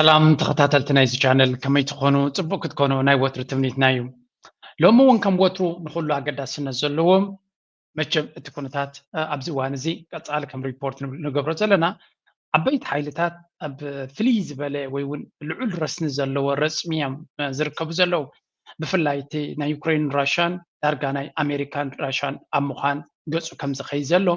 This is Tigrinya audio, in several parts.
ሰላም ተኸታተልቲ ናይዚ ቻነል፣ ከመይ ትኾኑ? ጽቡቕ ክትኮኑ ናይ ወትሩ ትምኒትና እዩ። ሎሚ እውን ከም ወትሩ ንኹሉ ኣገዳስነት ዘለዎም፣ መቸም እቲ ኩነታት ኣብዚ እዋን እዚ ቀጻሊ ከም ሪፖርት ንገብሮ ዘለና፣ ዓበይቲ ሓይልታት ኣብ ፍልይ ዝበለ ወይ እውን ልዑል ረስኒ ዘለዎ ረጽሚ እዮም ዝርከቡ ዘለዉ። ብፍላይ እቲ ናይ ዩክሬን ራሽያን ዳርጋ ናይ ኣሜሪካን ራሽያን ኣብ ምዃን ገጹ ከም ዝኸይ ዘሎ፣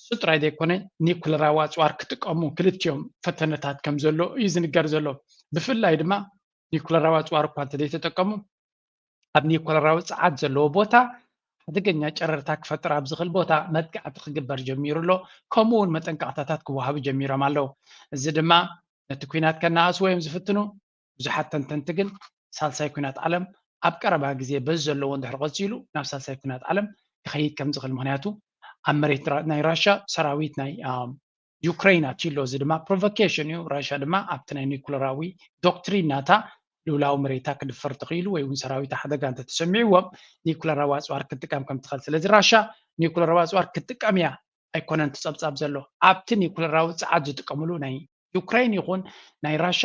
እሱ ጥራይ ዘይኮነ ኒኩለራዊ ኣጽዋር ክጥቀሙ ክልቲኦም ፈተነታት ከም ዘሎ እዩ ዝንገር ዘሎ። ብፍላይ ድማ ኒኩለራዊ ኣጽዋር እኳ እንተዘይተጠቀሙ፣ ኣብ ኒኩለራዊ ጸዓት ዘለዎ ቦታ ሓደገኛ ጨረርታ ክፈጥር ኣብ ዝኽእል ቦታ መጥቃዕቲ ክግበር ጀሚሩ ኣሎ። ከምኡ እውን መጠንቀቕታታት ክወሃቡ ጀሚሮም ኣለዉ። እዚ ድማ ነቲ ኲናት ከነኣስዎ እዮም ዝፍትኑ። ብዙሓት ተንተንቲ ግን ሳልሳይ ኲናት ዓለም ኣብ ቀረባ ግዜ በዚ ዘለዎ እንድሕር ቀጺሉ ናብ ሳልሳይ ኲናት ዓለም ክኸይድ ከም ዝኽእል፣ ምኽንያቱ ኣብ መሬት ናይ ራሻ ሰራዊት ናይ ዩክሬን ኣትዩ ኣሎ። እዚ ድማ ፕሮቮኬሽን እዩ። ራሻ ድማ ኣብቲ ናይ ኒኩለራዊ ዶክትሪን ናታ ልውላዊ መሬታ ክድፈር ተኽኢሉ ወይ እውን ሰራዊት ሓደጋ እንተተሰሚዕዎም ኒኩለራዊ ኣፅዋር ክትጥቀም ከም ትኽእል። ስለዚ ራሻ ኒኩለራዊ ኣፅዋር ክትጥቀም እያ ኣይኮነን ትፀብፃብ ዘሎ። ኣብቲ ኒኩለራዊ ፀዓት ዝጥቀምሉ ናይ ዩክሬን ይኹን ናይ ራሻ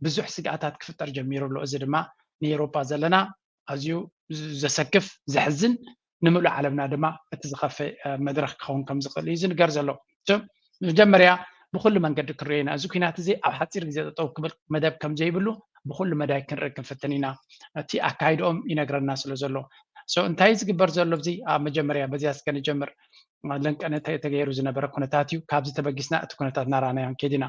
ብዙሕ ስግኣታት ክፍጠር ጀሚሩ ኣሎ። እዚ ድማ ንኤውሮጳ ዘለና ኣዝዩ ዘሰክፍ፣ ዘሕዝን፣ ንምሉእ ዓለምና ድማ እቲ ዝኸፈ መድረኽ ክኸውን ከም ዝኽእል እዩ ዝንገር ዘሎ። መጀመርያ ብኩሉ መንገዲ ክንሪኦ ኢና። እዚ ኩናት እዚ ኣብ ሓፂር ግዜ ጠጠው ክብል መደብ ከም ዘይብሉ ብኩሉ መዳይ ክንርኢ ክንፍትን ኢና። እቲ ኣካይድኦም ይነግረና ስለ ዘሎ። እንታይ ዝግበር ዘሎ? እዚ ኣብ መጀመርያ በዚያ እስከ ንጀምር። ለንቀነ ተገይሩ ዝነበረ ኩነታት እዩ። ካብዚ ተበጊስና እቲ ኩነታት እናረኣናዮ ክንከይድ ኢና።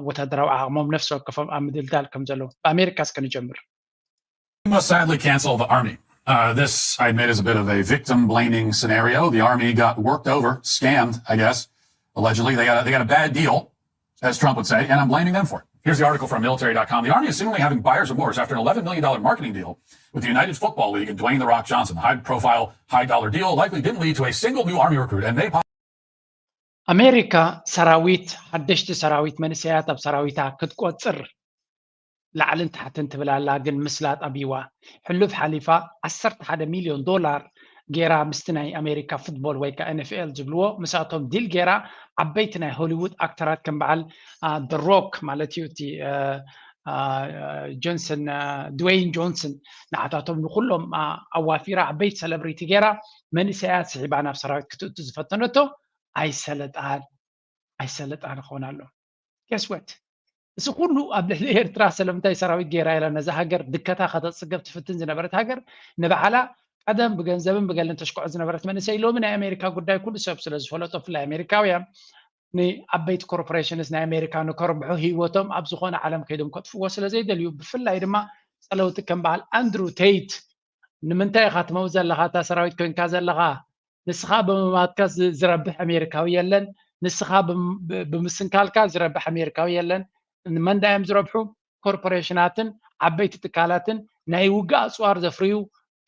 ወታደራዊ ዓቕሞም ነፍሲ ወከፎም ኣብ ምድልዳል ከም ዘለዉ ብኣሜሪካ እስከ ንጀምር። We must sadly cancel the army. Uh, this, I admit, is a bit of a victim blaming scenario. The army got worked over, scammed, I guess. Allegedly, they got a, they got a bad deal, as Trump would say, and I'm blaming them for it. Here's the article from military dot com. The army is seemingly having buyer's remorse after an eleven million dollar marketing deal with the United Football League and Dwayne The Rock Johnson. The high profile, high dollar deal likely didn't lead to a single new army recruit, and they ኣሜሪካ ሰራዊት፣ ሓደሽቲ ሰራዊት መንእሰያት ኣብ ሰራዊታ ክትቆፅር ላዕልን ታሕትን ትብል ኣላ፣ ግን ምስላጥ ኣብይዋ። ሕሉፍ ሓሊፋ ዓሰርተ ሓደ ሚልዮን ዶላር ገይራ ምስቲ ናይ ኣሜሪካ ፉትቦል ወይ ከዓ ኤንኤፍኤል ዝብልዎ ምስኣቶም ዲል ገይራ ዓበይቲ ናይ ሆሊውድ ኣክተራት ከም በዓል ሮክ ማለት እዩ፣ እቲ ጆንሰን፣ ድዌይን ጆንሰን፣ ንዓታቶም ንኩሎም ኣዋፊራ ዓበይቲ ሰለብሪቲ ገይራ መንእሰያት ስሒባ ናብ ሰራዊት ክትእቱ ዝፈተነቶ ኣይሰለጣን ኣይሰለጣን ክኾን ኣሎ። Guess what? እዚ ኩሉ ኣብ ልዕሊ ኤርትራ ስለምንታይ ሰራዊት ገይራ ኢላ ነዛ ሃገር ድከታ ከተፅገብ ትፍትን ዝነበረት ሃገር ንባዕላ ቀደም ብገንዘብን ብገለን ተሽክዖ ዝነበረት መንእሰይ ሎሚ ናይ ኣሜሪካ ጉዳይ ኩሉ ሰብ ስለ ዝፈለጦ ብፍላይ ኣሜሪካውያን ንዓበይቲ ኮርፖሬሽንስ ናይ ኣሜሪካ ንከርብሑ ህይወቶም ኣብ ዝኾነ ዓለም ከይዶም ከጥፍዎ ስለ ዘይደልዩ ብፍላይ ድማ ፀለውቲ ከም በዓል ኣንድሩ ቴይት ንምንታይ ኢኻ ትመውት ዘለኻ እታ ሰራዊት ኮይንካ ዘለኻ ንስኻ ብምማትካ ዝረብሕ ኣሜሪካዊ የለን፣ ንስኻ ብምስንካልካ ዝረብሕ ኣሜሪካዊ የለን። ንመን ዳ እዮም ዝረብሑ? ኮርፖሬሽናትን ዓበይቲ ትካላትን ናይ ውግእ ኣፅዋር ዘፍርዩ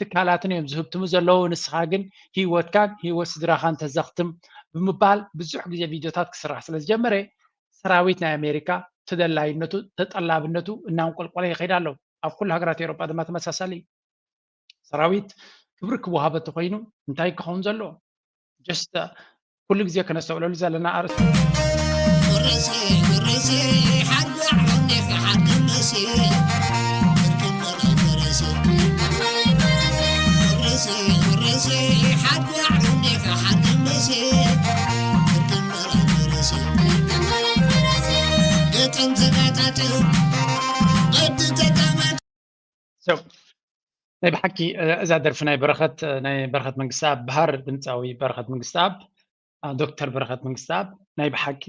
ትካላትን እዮም ዝህብትሙ ዘለዉ። ንስኻ ግን ህይወትካን ህይወት ስድራኻን ተዘኽትም ብምባል ብዙሕ ግዜ ቪድዮታት ክስራሕ ስለ ዝጀመረ ሰራዊት ናይ ኣሜሪካ ተደላይነቱ ተጠላብነቱ እናንቆልቆለ ይኸይድ ኣሎ። ኣብ ኩሉ ሃገራት ኤውሮጳ ድማ ተመሳሳሊ እዩ። ሰራዊት ክብሪ ክወሃበ ተኮይኑ እንታይ ክኸውን ዘለዎ? ጀስት ኩሉ ግዜ ከነስተውዕለሉ ዘለና ኣርእስቲ። ናይ ብሓቂ እዛ ደርፊ ናይ በረኸት ናይ በረኸት መንግስተኣብ ባህር ድምፃዊ በረኸት መንግስተኣብ ዶክተር በረኸት መንግስተኣብ ናይ ብሓቂ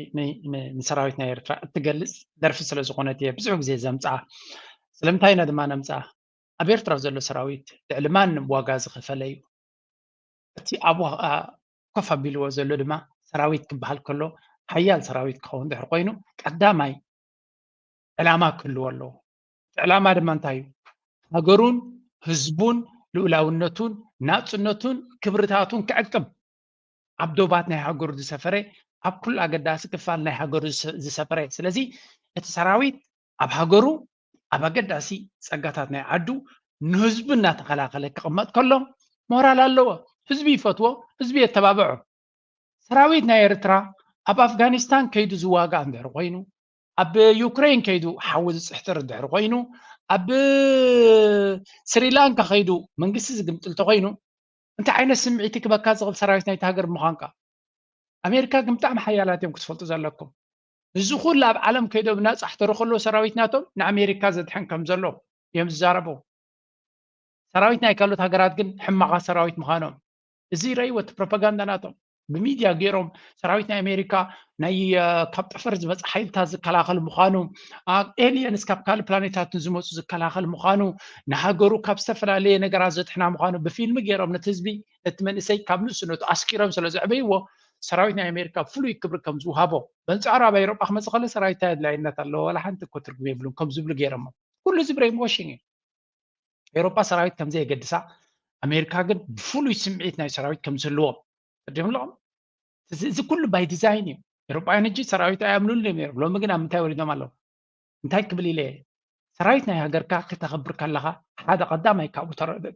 ንሰራዊት ናይ ኤርትራ እትገልፅ ደርፊ ስለ ዝኾነት እየ ብዙሕ ግዜ ዘምፅኣ። ስለምንታይ ኢና ድማ ነምፅኣ? ኣብ ኤርትራ ዘሎ ሰራዊት ልዕሊ ማንም ዋጋ ዝኸፈለ እዩ። እቲ ኣብ ኮፍ ኣቢልዎ ዘሎ ድማ ሰራዊት ክበሃል ከሎ ሓያል ሰራዊት ክኸውን ድሕር ኮይኑ ቀዳማይ ዕላማ ክህልዎ ኣለዎ። እቲ ዕላማ ድማ እንታይ እዩ? ሃገሩን ህዝቡን ልኡላውነቱን ናፅነቱን ክብርታቱን ክዕቅብ ኣብ ዶባት ናይ ሃገሩ ዝሰፈረ ኣብ ኩሉ ኣገዳሲ ክፋል ናይ ሃገሩ ዝሰፈረ። ስለዚ እቲ ሰራዊት ኣብ ሃገሩ ኣብ ኣገዳሲ ፀጋታት ናይ ዓዱ ንህዝቡ እናተኸላኸለ ክቕመጥ ከሎ ሞራል ኣለዎ። ህዝቢ ይፈትዎ፣ ህዝቢ የተባብዖ። ሰራዊት ናይ ኤርትራ ኣብ ኣፍጋኒስታን ከይዱ ዝዋጋእ እንድሕር ኮይኑ ኣብ ዩክሬን ከይዱ ሓዊ ዝፅሕትር ድሕሪ ኮይኑ፣ ኣብ ስሪላንካ ከይዱ መንግስቲ ዝግምጥል ተኮይኑ፣ እንታይ ዓይነት ስምዒት ክበካ ዝኽእል ሰራዊት ናይቲ ሃገር ምዃንካ? ኣሜሪካ ግን ብጣዕሚ ሓያላት እዮም ክትፈልጡ ዘለኩም። እዚ ኩሉ ኣብ ዓለም ከይዶም ናፃ ሕተሩ ከለዉ ሰራዊት ናቶም ንኣሜሪካ ዘድሕን ከም ዘሎ እዮም ዝዛረቡ። ሰራዊት ናይ ካልኦት ሃገራት ግን ሕማቓት ሰራዊት ምዃኖም እዚ ረእይዎ፣ እቲ ፕሮፓጋንዳ ናቶም ብሚድያ ገይሮም ሰራዊት ናይ ኣሜሪካ ናይ ካብ ጠፈር ዝመፅእ ሓይልታት ዝከላኸል ምዃኑ፣ ኤሊየንስ ካብ ካልእ ፕላኔታት ዝመፁ ዝከላኸል ምዃኑ፣ ንሃገሩ ካብ ዝተፈላለየ ነገራት ዘድሕና ምዃኑ ብፊልሚ ገይሮም ነቲ ህዝቢ፣ ነቲ መንእሰይ ካብ ንእስነቱ ኣስኪሮም ስለ ዘዕበይዎ ሰራዊት ናይ ኣሜሪካ ፍሉይ ክብሪ ከም ዝውሃቦ፣ በንፃሩ ኣብ ኤሮጳ ክመፅእ ከሎ ሰራዊት እንታይ ኣድላይነት ኣለዎ? ዋላ ሓንቲ እኮ ትርጉም የብሉን ከም ዝብሉ ገይሮሞ። ኩሉ እዚ ብሬን ዋሽንግ እዩ። ኤሮጳ ሰራዊት ከም ዘየገድሳ፣ ኣሜሪካ ግን ብፍሉይ ስምዒት ናይ ሰራዊት ከም ዝህልዎም ተርዲኦም ኣለኹም። እዚ ኩሉ ባይ ዲዛይን እዩ። ኤሮጳውያን ሕጂ ሰራዊት ኣይኣምኑሉ እዮም ነይሮም። ሎሚ ግን ኣብ ምንታይ ወሪዶም ኣለዉ? እንታይ ክብል ኢለ? ሰራዊት ናይ ሃገርካ ክተኽብር ከለኻ ሓደ ቀዳማይ ካብኡ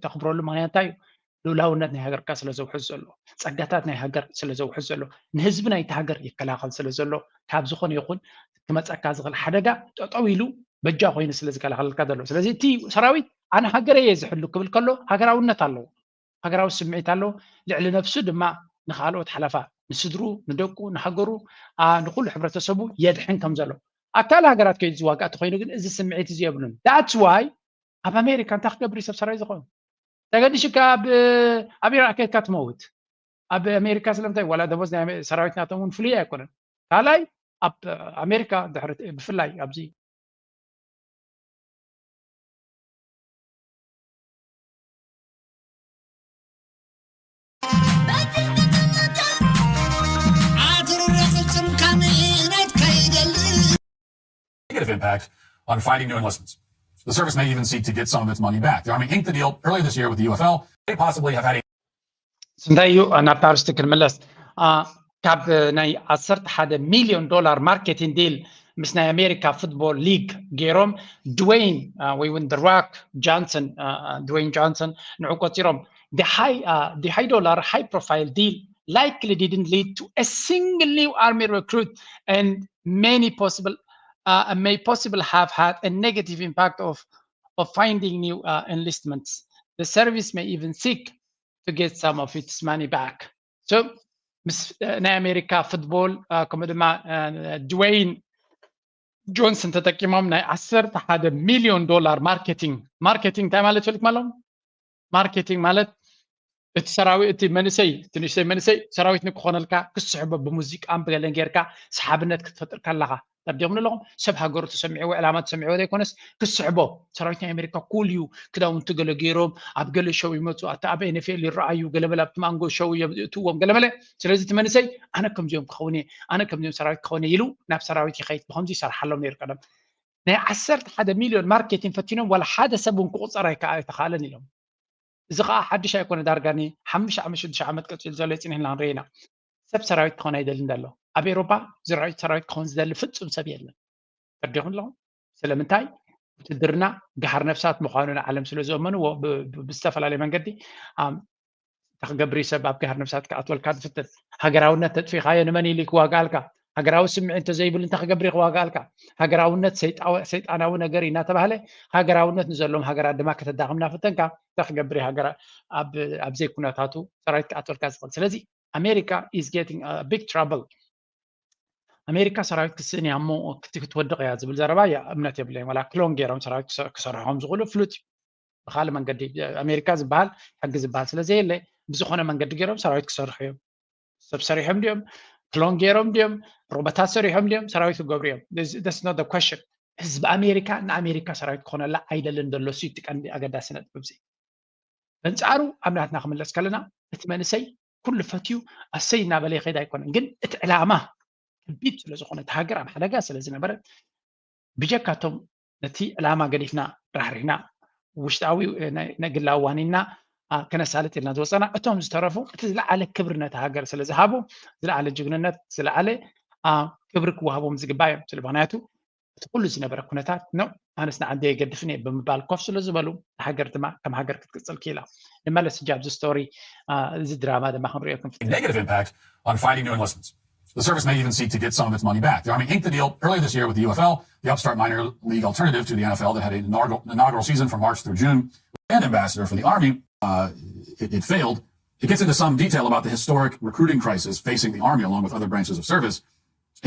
ተኽብረሉ ምክንያት እንታይ እዩ? ልኡላውነት ናይ ሃገርካ ስለ ዘውሕዝ ዘሎ፣ ጸጋታት ናይ ሃገር ስለ ዘውሕዝ ዘሎ፣ ንህዝቢ ናይቲ ሃገር ይከላኸል ስለ ዘሎ፣ ካብ ዝኾነ ይኹን ክመጸካ ዝኽእል ሓደጋ ጠጠው ኢሉ በጃ ኮይኑ ስለ ዝከላኸለልካ ዘሎ። ስለዚ እቲ ሰራዊት ኣነ ሃገረ እየ ዝሕሉ ክብል ከሎ ሃገራውነት ኣለዎ፣ ሃገራዊ ስምዒት ኣለዎ። ልዕሊ ነብሱ ድማ ንኻልኦት ሓለፋ፣ ንስድሩ፣ ንደቁ፣ ንሃገሩ፣ ንኩሉ ሕብረተሰቡ የድሕን ከም ዘሎ። ኣብ ካልእ ሃገራት ከይዱ ዝዋጋእ ተኮይኑ ግን እዚ ስምዒት እዚ የብሉን። That's why ኣብ ኣሜሪካ እንታይ ክገብር እዩ ሰብ ሰራዊት ዝኾኑ? ተገዲሽካ ኣብ ኢራቅ ከድካ ትመውት። ኣብ ኣሜሪካ ስለምንታይ ዋላ ደሞዝ ናይ ሰራዊት ናቶም እውን ፍሉይ ኣይኮነን። ካልኣይ ኣብ ኣሜሪካ ድሕሪ ብፍላይ ኣብዚ negative impact on finding new enlistments. The service may even seek to get some of its money back. The Army inked the deal earlier this year with the U F L. They possibly have had a እንታይ እዩ ናብ ፓርስቲ ክንምለስ። ካብ ናይ ዓሰርተ ሓደ ሚሊዮን ዶላር ማርኬቲንግ ዲል ምስ ናይ ኣሜሪካ ፉትቦል ሊግ ገይሮም ድዌይን ወይ እውን ሮክ ጆንሰን ድዌይን ጆንሰን ንዑ ቆፂሮም። The high dollar high profile deal likely didn't lead to a single new army recruit and many possible uh, may possible have had a negative impact of of finding new uh, enlistments. The service may even seek to get some of its money back. So ምስ ናይ ኣሜሪካ ፉትቦል ከምኡ ድማ ድዌይን ጆንሰን ተጠቂሞም ናይ ዓሰርተ ሓደ ሚሊዮን ዶላር ማርኬቲንግ ማርኬቲንግ እንታይ ማለት ይፈልጥ ማሎም ማርኬቲንግ ማለት እቲ ሰራዊት እቲ መንእሰይ እቲ ንእሽተይ መንእሰይ ሰራዊት ንክኾነልካ ክስሕቦ ብሙዚቃን ብገለን ጌርካ ሰሓብነት ክትፈጥር ከለኻ ተርዲኹም ኣለኹም ሰብ ሃገሩ ተሰሚዕዎ ዕላማ ተሰሚዕዎ ዘይኮነስ ክስሕቦ ሰራዊት ናይ ኣሜሪካ ኩል እዩ ክዳውንቲ ገለ ገይሮም ኣብ ገለ ሸው ይመፁ ኣቲ ኣብ ኤንኤፍኤል ይረኣዩ ገለመለ ኣብቲ ማንጎ ሸው እዮም ዝእትዎም ገለመለ ስለዚ እቲ መንእሰይ ኣነ ከምዚኦም ክኸውን እየ ኣነ ከምዚኦም ሰራዊት ክኸውን እየ ኢሉ ናብ ሰራዊት ይኸይድ ብከምዚ ይሰርሓሎም ነይሩ ቀደም ናይ ዓሰርተ ሓደ ሚሊዮን ማርኬቲንግ ፈቲኖም ዋላ ሓደ ሰብ እውን ክቁፀር ኣይተኻኣለን ኢሎም እዚ ከዓ ሓድሽ ኣይኮነ ዳርጋ ን ሓሙሽተ ዓመት ሽዱሽተ ዓመት ቀፂሉ ዘሎ ይፅኒሕና ንሪኢና ሰብ ሰራዊት ክኾን ኣይደልን ዘሎ ኣብ ኤሮፓ ዝራዊት ሰራዊት ክኾን ዝደሊ ፍፁም ሰብ የለን ተርዲኹም ኣለኹም ስለምንታይ ውትድርና ገሃር ነፍሳት ምዃኑ ንዓለም ስለ ዘእመንዎ ብዝተፈላለየ መንገዲ እንታይ ክገብር እዩ ሰብ ኣብ ገሃር ነፍሳት ክኣትወልካ ዝፍትን ሃገራውነት ተጥፊኻዮ ንመን ኢሉ ክዋጋኣልካ ሃገራዊ ስምዒት እንተዘይብሉ እንታይ ክገብር እዩ ክዋጋኣልካ ሃገራውነት ሰይጣናዊ ነገር እዩ እናተባህለ ሃገራውነት ንዘለዎም ሃገራት ድማ ከተዳኽም እናፈተንካ እንታይ ክገብር እዩ ሃገራ ኣብ ዘይኩነታቱ ሰራዊት ክኣትወልካ ዝኽእል ስለዚ ኣሜሪካ is getting big trouble ኣሜሪካ ሰራዊት ክስእን እያ እሞ ክትወድቕ እያ ዝብል ዘረባ እምነት የብለይ ዋላ ክሎን ገይሮም ሰራዊት ክሰርሑ ከም ዝኽእሉ ፍሉጥ እዩ ብካልእ መንገዲ ኣሜሪካ ዝበሃል ሕጊ ዝበሃል ስለ ዘየለ ብዝኾነ መንገዲ ገይሮም ሰራዊት ክሰርሑ እዮም ሰብ ሰሪሖም ድዮም ክሎን ገይሮም ድዮም ሮቦታት ሰሪሖም ድዮም ሰራዊት ክገብሩ እዮም that's not the question ህዝቢ ኣሜሪካ ንኣሜሪካ ሰራዊት ክኾነላ ኣይደልን ዘሎ ሱ እቲ ቀንዲ ኣገዳሲ ነጥቢ እዚ በንፃሩ ኣብ ናትና ክምለስ ከለና እቲ መንእሰይ ኩሉ ፈትዩ ኣሰይ እናበለ ይኸይድ ኣይኮነን ግን እቲ ዕላማ ከቢድ ስለዝኾነ እቲ ሃገር ኣብ ሓደጋ ስለዝነበረ ብጀካቶም ነቲ ዕላማ ገዲፍና ራሕሪሕና ውሽጣዊ ነግላዊ ዋኒንና ከነሳልጥ ኢልና ዝወፀና እቶም ዝተረፉ እቲ ዝለዓለ ክብሪ ነቲ ሃገር ስለዝሃቡ ዝለዓለ ጅግንነት ዝለዓለ ክብሪ ክወሃቦም ዝግባእ እዮም ስለ ምክንያቱ እቲ ኩሉ ዝነበረ ኩነታት ነው ኣነስ ንዓዲ የገድፍን እየ ብምባል ኮፍ ስለ ዝበሉ ሃገር ድማ ከም ሃገር ክትቅፅል ክኢላ ንመለስ ሕጂ ኣብዚ ስቶሪ እዚ ድራማ ድማ ክንሪኦ ክንፍትን negative impact on finding new enlistments. The service may even seek to get some of its money back. The Army inked the deal earlier this year with the U F L, the upstart minor league alternative to the N F L that had an inaugural, inaugural season from March through June. Brand ambassador for the Army, uh, it, it failed. It gets into some detail about the historic recruiting crisis facing the Army along with other branches of service.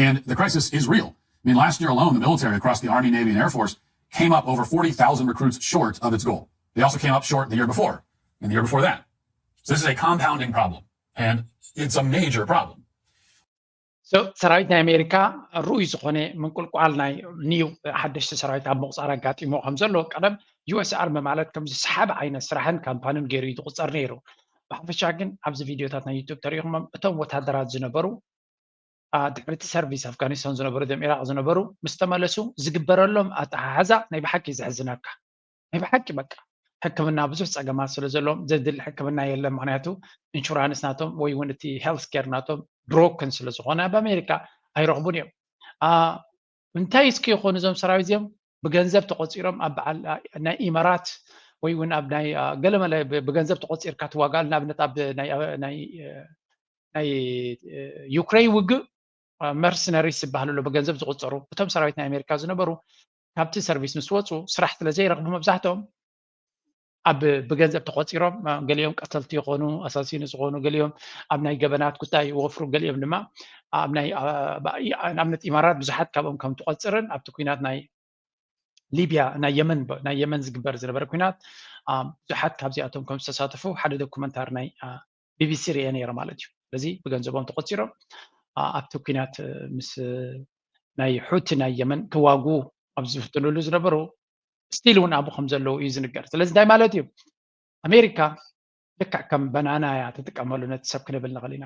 And the crisis is real. I mean, last year alone, the military across the Army, Navy, and Air Force came up over forty thousand recruits short of its goal. They also came up short the year before and the year before that. So this is a compounding problem, and it's a major problem. So ሰራዊት ናይ ኣሜሪካ ርኡይ ዝኾነ ምንቁልቋል ናይ ኒው ሓደሽቲ ሰራዊት ኣብ ምቑፃር ኣጋጢሞ ከም ዘሎ ቀደም ዩ ኤስ ኣርሚ ማለት ከም ዝሰሓበ ዓይነት ስራሕን ካምፓንን ገይሩ እዩ ዝቑፀር ነይሩ። ብሓፈሻ ግን ኣብዚ ቪዲዮታት ናይ ዩቱብ ተሪኢኹሞም እቶም ወታደራት ዝነበሩ ድሕሪ እቲ ሰርቪስ ኣፍጋኒስታን ዝነበሩ ደም ኢራቅ ዝነበሩ ምስ ተመለሱ ዝግበረሎም ኣተሓሕዛ ናይ ብሓቂ ዘሕዝነካ። ናይ ብሓቂ በቃ ሕክምና ብዙሕ ፀገማት ስለ ዘለዎም ዘድሊ ሕክምና የለን። ምክንያቱ ኢንሹራንስ ናቶም ወይ እውን እቲ ሄልት ኬር ናቶም ብሮክን ስለ ዝኾነ ኣብ ኣሜሪካ ኣይረኽቡን እዮም። እንታይ እስኪ ይኾኑ እዞም ሰራዊት እዚኦም ብገንዘብ ተቆፂሮም ኣብ በዓል ናይ ኢመራት ወይ እውን ኣብ ናይ ገለመለ ብገንዘብ ተቆፂርካ ትዋጋል። ንኣብነት ኣብ ናይ ዩክሬን ውግእ መርሰነሪስ ዝበሃሉ ኣሎ ብገንዘብ ዝቁፀሩ እቶም ሰራዊት ናይ ኣሜሪካ ዝነበሩ ካብቲ ሰርቪስ ምስ ወፁ ስራሕ ስለ ዘይረኽቡ መብዛሕትኦም ኣብ ብገንዘብ ተቆፂሮም ገሊኦም ቀተልቲ ይኾኑ ኣሳሲኒ ዝኾኑ ገሊኦም ኣብ ናይ ገበናት ጉዳይ ይወፍሩ ገሊኦም ድማ ኣብ ናይ ንኣብነት ኢማራት ብዙሓት ካብኦም ከም ትቆፅርን ኣብቲ ኩናት ናይ ሊብያ ናይ የመን ናይ የመን ዝግበር ዝነበረ ኩናት ብዙሓት ካብዚኣቶም ከም ዝተሳተፉ ሓደ ዶኩመንታሪ ናይ ቢቢሲ ርየ ነይረ ማለት እዩ። ስለዚ ብገንዘቦም ተቆፂሮም ኣብቲ ኩናት ምስ ናይ ሑቲ ናይ የመን ክዋጉ ኣብ ዝፍትንሉ ዝነበሩ ስቲል እውን ኣብኡ ከም ዘለዉ እዩ ዝንገር። ስለዚ እንታይ ማለት እዩ? ኣሜሪካ ልክዕ ከም በናና እያ ትጥቀመሉ ነቲ ሰብ ክንብል ንኽእል ኢና።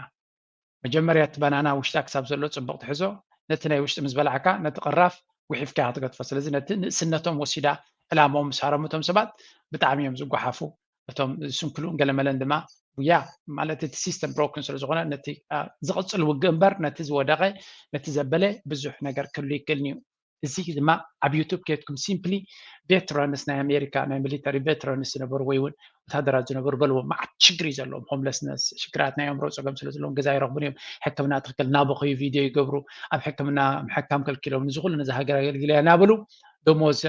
መጀመርያ እቲ በናና ውሽጣ ክሳብ ዘሎ ፅቡቕ ትሕዞ፣ ነቲ ናይ ውሽጢ ምስ በላዕካ ነቲ ቅራፍ ጉሒፍካ ክትገድፎ። ስለዚ ነቲ ንእስነቶም ወሲዳ ዕላማኦም ምስ ሃረሙ እቶም ሰባት ብጣዕሚ እዮም ዝጓሓፉ። እቶም ዝስንክሉን ገለመለን ድማ ውያ ማለት እቲ ሲስተም ብሮክን ስለ ዝኾነ ነቲ ዝቕፅል ውግእ እምበር ነቲ ዝወደቐ ነቲ ዘበለ ብዙሕ ነገር ክህሉ ይክእልን እዩ። እዚ ድማ ኣብ ዩቱብ ከድኩም ሲምፕሊ ቬትራንስ ናይ ኣሜሪካ ናይ ሚሊተሪ ቬትራንስ ዝነበሩ ወይ እውን ወታደራት ዝነበሩ በልዎም። መዓት ሽግር እዩ ዘለዎም። ሆምለስነስ ሽግራት ናይ ኣእምሮ ፀገም ስለ ዘለዎም ገዛ ይረኽቡን እዮም። ሕክምና ትክክል ናበኸዩ ቪድዮ ይገብሩ ኣብ ሕክምና ምሕካም ከልኪሎም ንዚ ኩሉ ነዚ ሃገር ኣገልግል እያ እናበሉ ደሞዝ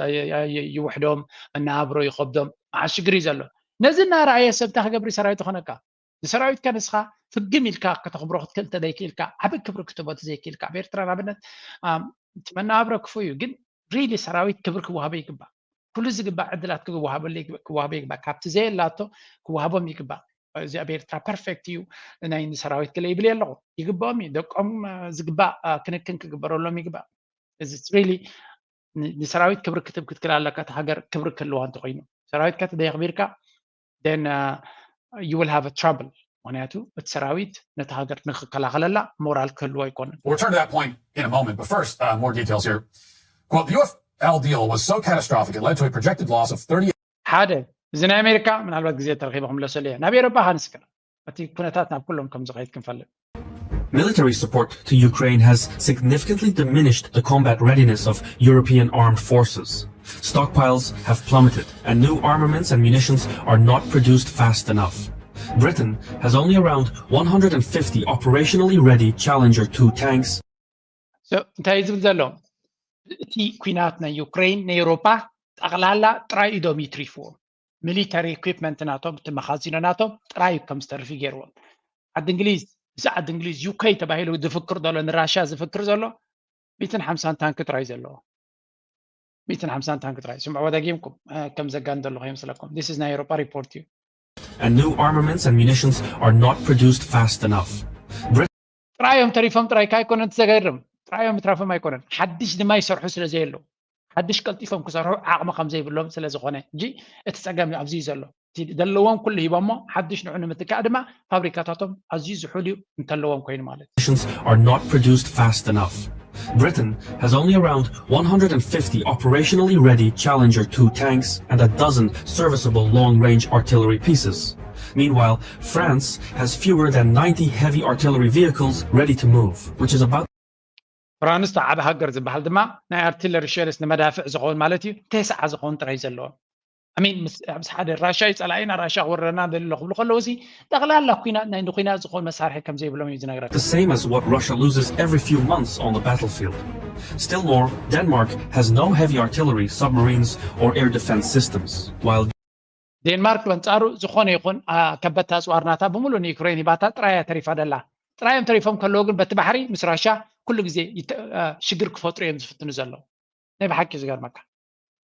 ይውሕዶም መናብሮ ይኸብዶም። መዓት ሽግር እዩ ዘሎ። ነዚ እናረኣየ ሰብ እንታይ ክገብር እዩ ሰራዊት ዝኾነካ? ንሰራዊትካ ንስኻ ፍግም ኢልካ ከተኽብሮ ክትክእል እንተዘይክኢልካ ዓቢ ክብሪ ክትቦ ተዘይክኢልካ ኣብ ኤርትራ ንኣብነት እቲ መነባብሮ ክፉ እዩ ግን ሪሊ ሰራዊት ክብሪ ክወሃቦ ይግባእ። ኩሉ ዝግባእ ዕድላት ክወሃበሉ ክወሃቦ ይግባእ። ካብቲ ዘየላቶ ክወሃቦም ይግባእ። እዚ ኣብ ኤርትራ ፐርፌክት እዩ ናይ ንሰራዊት ገለ ይብል ኣለኹ ይግባኦም እዩ ደቆም ዝግባእ ክንክን ክግበረሎም ይግባእ። እዚ ሪሊ ንሰራዊት ክብሪ ክትብ ክትክል ኣለካ እቲ ሃገር ክብሪ ክህልዋ እንተኮይኑ ሰራዊትካ ተደየኽቢርካ then you will have a trouble ምክንያቱ እቲ ሰራዊት ነቲ ሃገር ንክከላኸለላ ሞራል ክህልዎ ኣይኮነን። We'll return to that point in a moment, but first, uh, more details here. Quote, the U F L deal was so catastrophic it led to a projected loss of thirty. ሓደ እዚ ናይ ኣሜሪካ ምናልባት ግዜ ተረኪበ ክምለሰሉ እየ ናብ ኤሮፓ ሃንስካ እቲ ኩነታት ናብ ኩሎም ከም ዝኸይድ ክንፈልጥ Military support to Ukraine has significantly diminished the combat readiness of European armed forces. Stockpiles have plummeted, and new armaments and munitions are not produced fast enough. Britain has only around one hundred fifty operationally ready Challenger two tanks. እንታይ ዝብል ዘሎ እቲ ኩናት ናይ ዩክሬን ንኤውሮፓ ጠቕላላ ጥራይ ኢዶም ይትሪፍዎም። ሚሊተሪ ኢኩፕመንት ናቶም እቲ መኻዚኖ ናቶም ጥራይ ከም ዝተርፊ ገይርዎም። ዓዲ እንግሊዝ እዚ ዓዲ እንግሊዝ ዩኬ ተባሂሉ ዝፍክር ዘሎ ንራሽያ ዝፍክር ዘሎ ሚትን ሓምሳን ታንክ ጥራይ ዘለዎ ሚትን ሓምሳን ታንክ ጥራይ ስምዕዎ ደጊምኩም ከም ዘጋን ዘለኹ ይመስለኩም። This is ናይ ኤውሮፓ ሪፖርት እዩ። And new armaments and munitions are not produced fast enough. ጥራዮም ተሪፎም ጥራይ ካይኮነን ትዘገርም ጥራዮም ምትራፎም ኣይኮነን ሓድሽ ድማ ይሰርሑ ስለ ዘየለዉ ሓድሽ ቀልጢፎም ክሰርሑ ዓቕሚ ከም ዘይብሎም ስለ ዝኾነ እንጂ እቲ ፀገም ኣብዚ እዩ ዘሎ። ዘለዎም ኩሉ ሂቦሞ ሓድሽ ንዑ ንምትካእ ድማ ፋብሪካታቶም ኣዝዩ ዝሑል እዩ እንተለዎም ኮይኑ ማለት Munitions are not produced fast enough. Britain has only around one hundred fifty operationally ready Challenger two tanks and a dozen serviceable long range artillery pieces. Meanwhile, France has fewer than ninety heavy artillery vehicles ready to move, which is about ፍራንስ ዓቢ ሃገር ዝበሃል ድማ ናይ ኣርቲለሪ ሸልስ ንመዳፍዕ ዝኸውን ማለት እዩ ተስዓ ዝኸውን ጥራይ ዘለዎም ኣሚን ምስ ኣብዚ ሓደ ራሻ እዩ ጸላኢና፣ ራሻ ክወረና ደሎ ክብሉ ከለዉ ሲ ጠቕላላ ኩናት ናይ ንኩናት ዝኾን መሳርሒ ከም ዘይብሎም እዩ ዝነግረካ። The same as what Russia loses every few months on the battlefield. Still more, Denmark has no heavy artillery, submarines, or air defense systems, while ዴንማርክ በንጻሩ ዝኾነ ይኹን ከበድቲ ኣጽዋር ናታ ብምሉእ ንዩክሬን ሂባታ ጥራይ እያ ተሪፋ ደላ። ጥራዮም ተሪፎም ከለዉ ግን በቲ ባሕሪ ምስ ራሻ ኩሉ ግዜ ሽግር ክፈጥሩ እዮም ዝፍትኑ ዘለዉ። ናይ ብሓቂ ዝገርመካ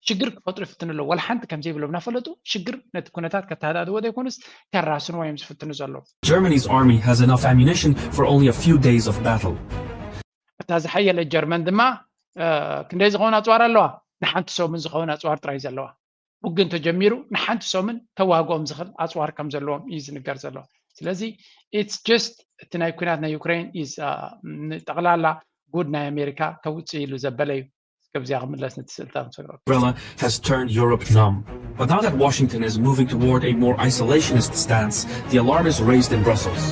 ሽግር ክፈጥሩ ይፍትኑ ኣለዉ። ወላ ሓንቲ ከም ዘይብሎም እናፈለጡ ሽግር ነቲ ኩነታት ከተሃዳድዎ ዘይኮኑስ ከራስንዎ እዮም ዝፍትኑ ዘለዉ። Germany's army has enough ammunition for only a few days of battle. እታ ዝሓየለት ጀርመን ድማ ክንደይ ዝኸውን ኣጽዋር ኣለዋ? ንሓንቲ ሰሙን ዝኸውን ኣጽዋር ጥራይ ዘለዋ። ውግእ እንተጀሚሩ ንሓንቲ ሰሙን ከዋግኦም ዝኽእል ኣጽዋር ከም ዘለዎም እዩ ዝንገር ዘሎ። ስለዚ it's just እቲ ናይ ኩናት ናይ ዩክሬን is ጠቕላላ ጉድ ናይ ኣሜሪካ ከውፅእ ኢሉ ዘበለ እዩ። እስከ ብዚኣ ክምለስ ነቲ ስእልታት ንሰግረሉ። Umbrella has turned Europe numb. But now that Washington is moving toward a more isolationist stance, the alarm is raised in Brussels.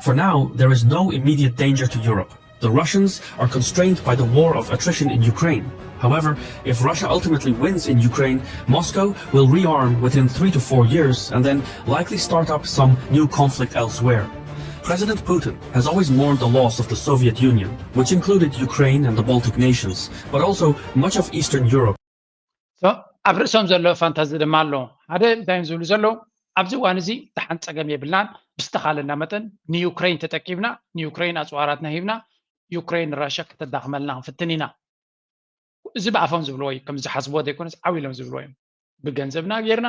For now, there is no immediate danger to Europe. The Russians are constrained by the war of attrition in Ukraine. However, if Russia ultimately wins in Ukraine, Moscow will rearm within three to four years and then likely start up some new conflict elsewhere. President Putin has always mourned the loss of the Soviet Union, which included Ukraine and the Baltic nations, but also much of Eastern Europe. ኣብ ርእሶም ዘሎ ፋንታዚ ድማ ኣሎ። ሓደ እንታይ እዮም ዝብሉ ዘለዉ? ኣብዚ እዋን እዚ ደሓን ጸገም የብልናን፣ ብዝተኻለና መጠን ንዩክሬን ተጠቂምና ንዩክሬን ኣጽዋራትና ሂብና ዩክሬን ንራሻ ከተዳኽመልና ክንፍትን ኢና። እዚ ብኣፎም ዝብልዎ እዩ፣ ከም ዝሓስብዎ ዘይኮነስ ዓው ኢሎም ዝብልዎ እዮም። ብገንዘብና ጌርና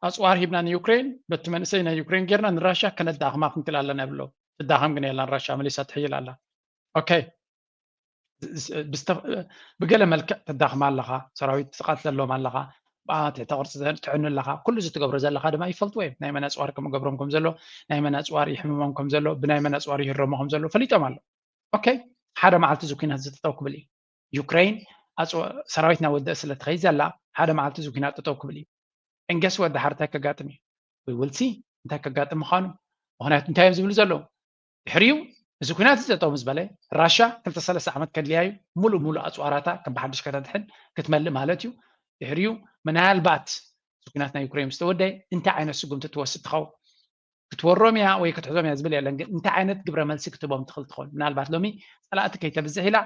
ኣጽዋር ሂብና ንዩክሬን በቲ መንእሰይ ናይ ዩክሬን ጌርና ንራሻ ከነዳኽማ ክንክእል ኣለና ይብሎ። ትዳኸም ግን የላን ራሻ መሊሳ ትሕይል ኣላ። ኦኬ ብገለ መልክዕ ተዳኽማ ኣለኻ፣ ሰራዊት ትቐትለሎም ኣለኻ፣ ትሕተ ቅርፂ ትዕኑ ኣለኻ። ኩሉ እዚ ትገብሮ ዘለኻ ድማ ይፈልጥዎ እዮም። ናይ መን ኣፅዋር ከምገብሮም ከም ዘሎ፣ ናይ መን ኣፅዋር ይሕምሞም ከም ዘሎ፣ ብናይ መን ኣፅዋር ይህረሙ ከም ዘሎ ፈሊጦም ኣሎ። ኦኬ ሓደ መዓልቲ እዚ ኩናት እዚ ጠጠው ክብል እዩ። ዩክሬን ሰራዊት እናወደእ ስለ ትኸይድ ዘላ ሓደ መዓልቲ እዚ ኩናት ጠጠው ክብል እዩ። እንገስ ወዲ ሓር እንታይ ከጋጥም እዩ? We will see እንታይ ከጋጥም ምዃኑ። ምኽንያቱ እንታይ እዮም ዝብሉ ዘለዉ? ድሕሪኡ እዚ ኩናት እዚ ጠጠው ምስ በለ ራሻ ክልተ ሰለስተ ዓመት ከድልያ እዩ። ሙሉእ ሙሉእ ኣፅዋራታ ከም ብሓድሽ ከተድሕን ክትመልእ ማለት እዩ። ድሕሪኡ ምናልባት እዚ ኩናት ናይ ዩክሬን ምስ ተወደየ እንታይ ዓይነት ስጉምቲ ትወስድ ትኸውን? ክትወሮም እያ ወይ ክትሕዞም እያ ዝብል የለን። ግን እንታይ ዓይነት ግብረ መልሲ ክትቦም ትኽእል ትኸውን? ምናልባት ሎሚ ፀላእቲ ከይተብዝሕ ኢላ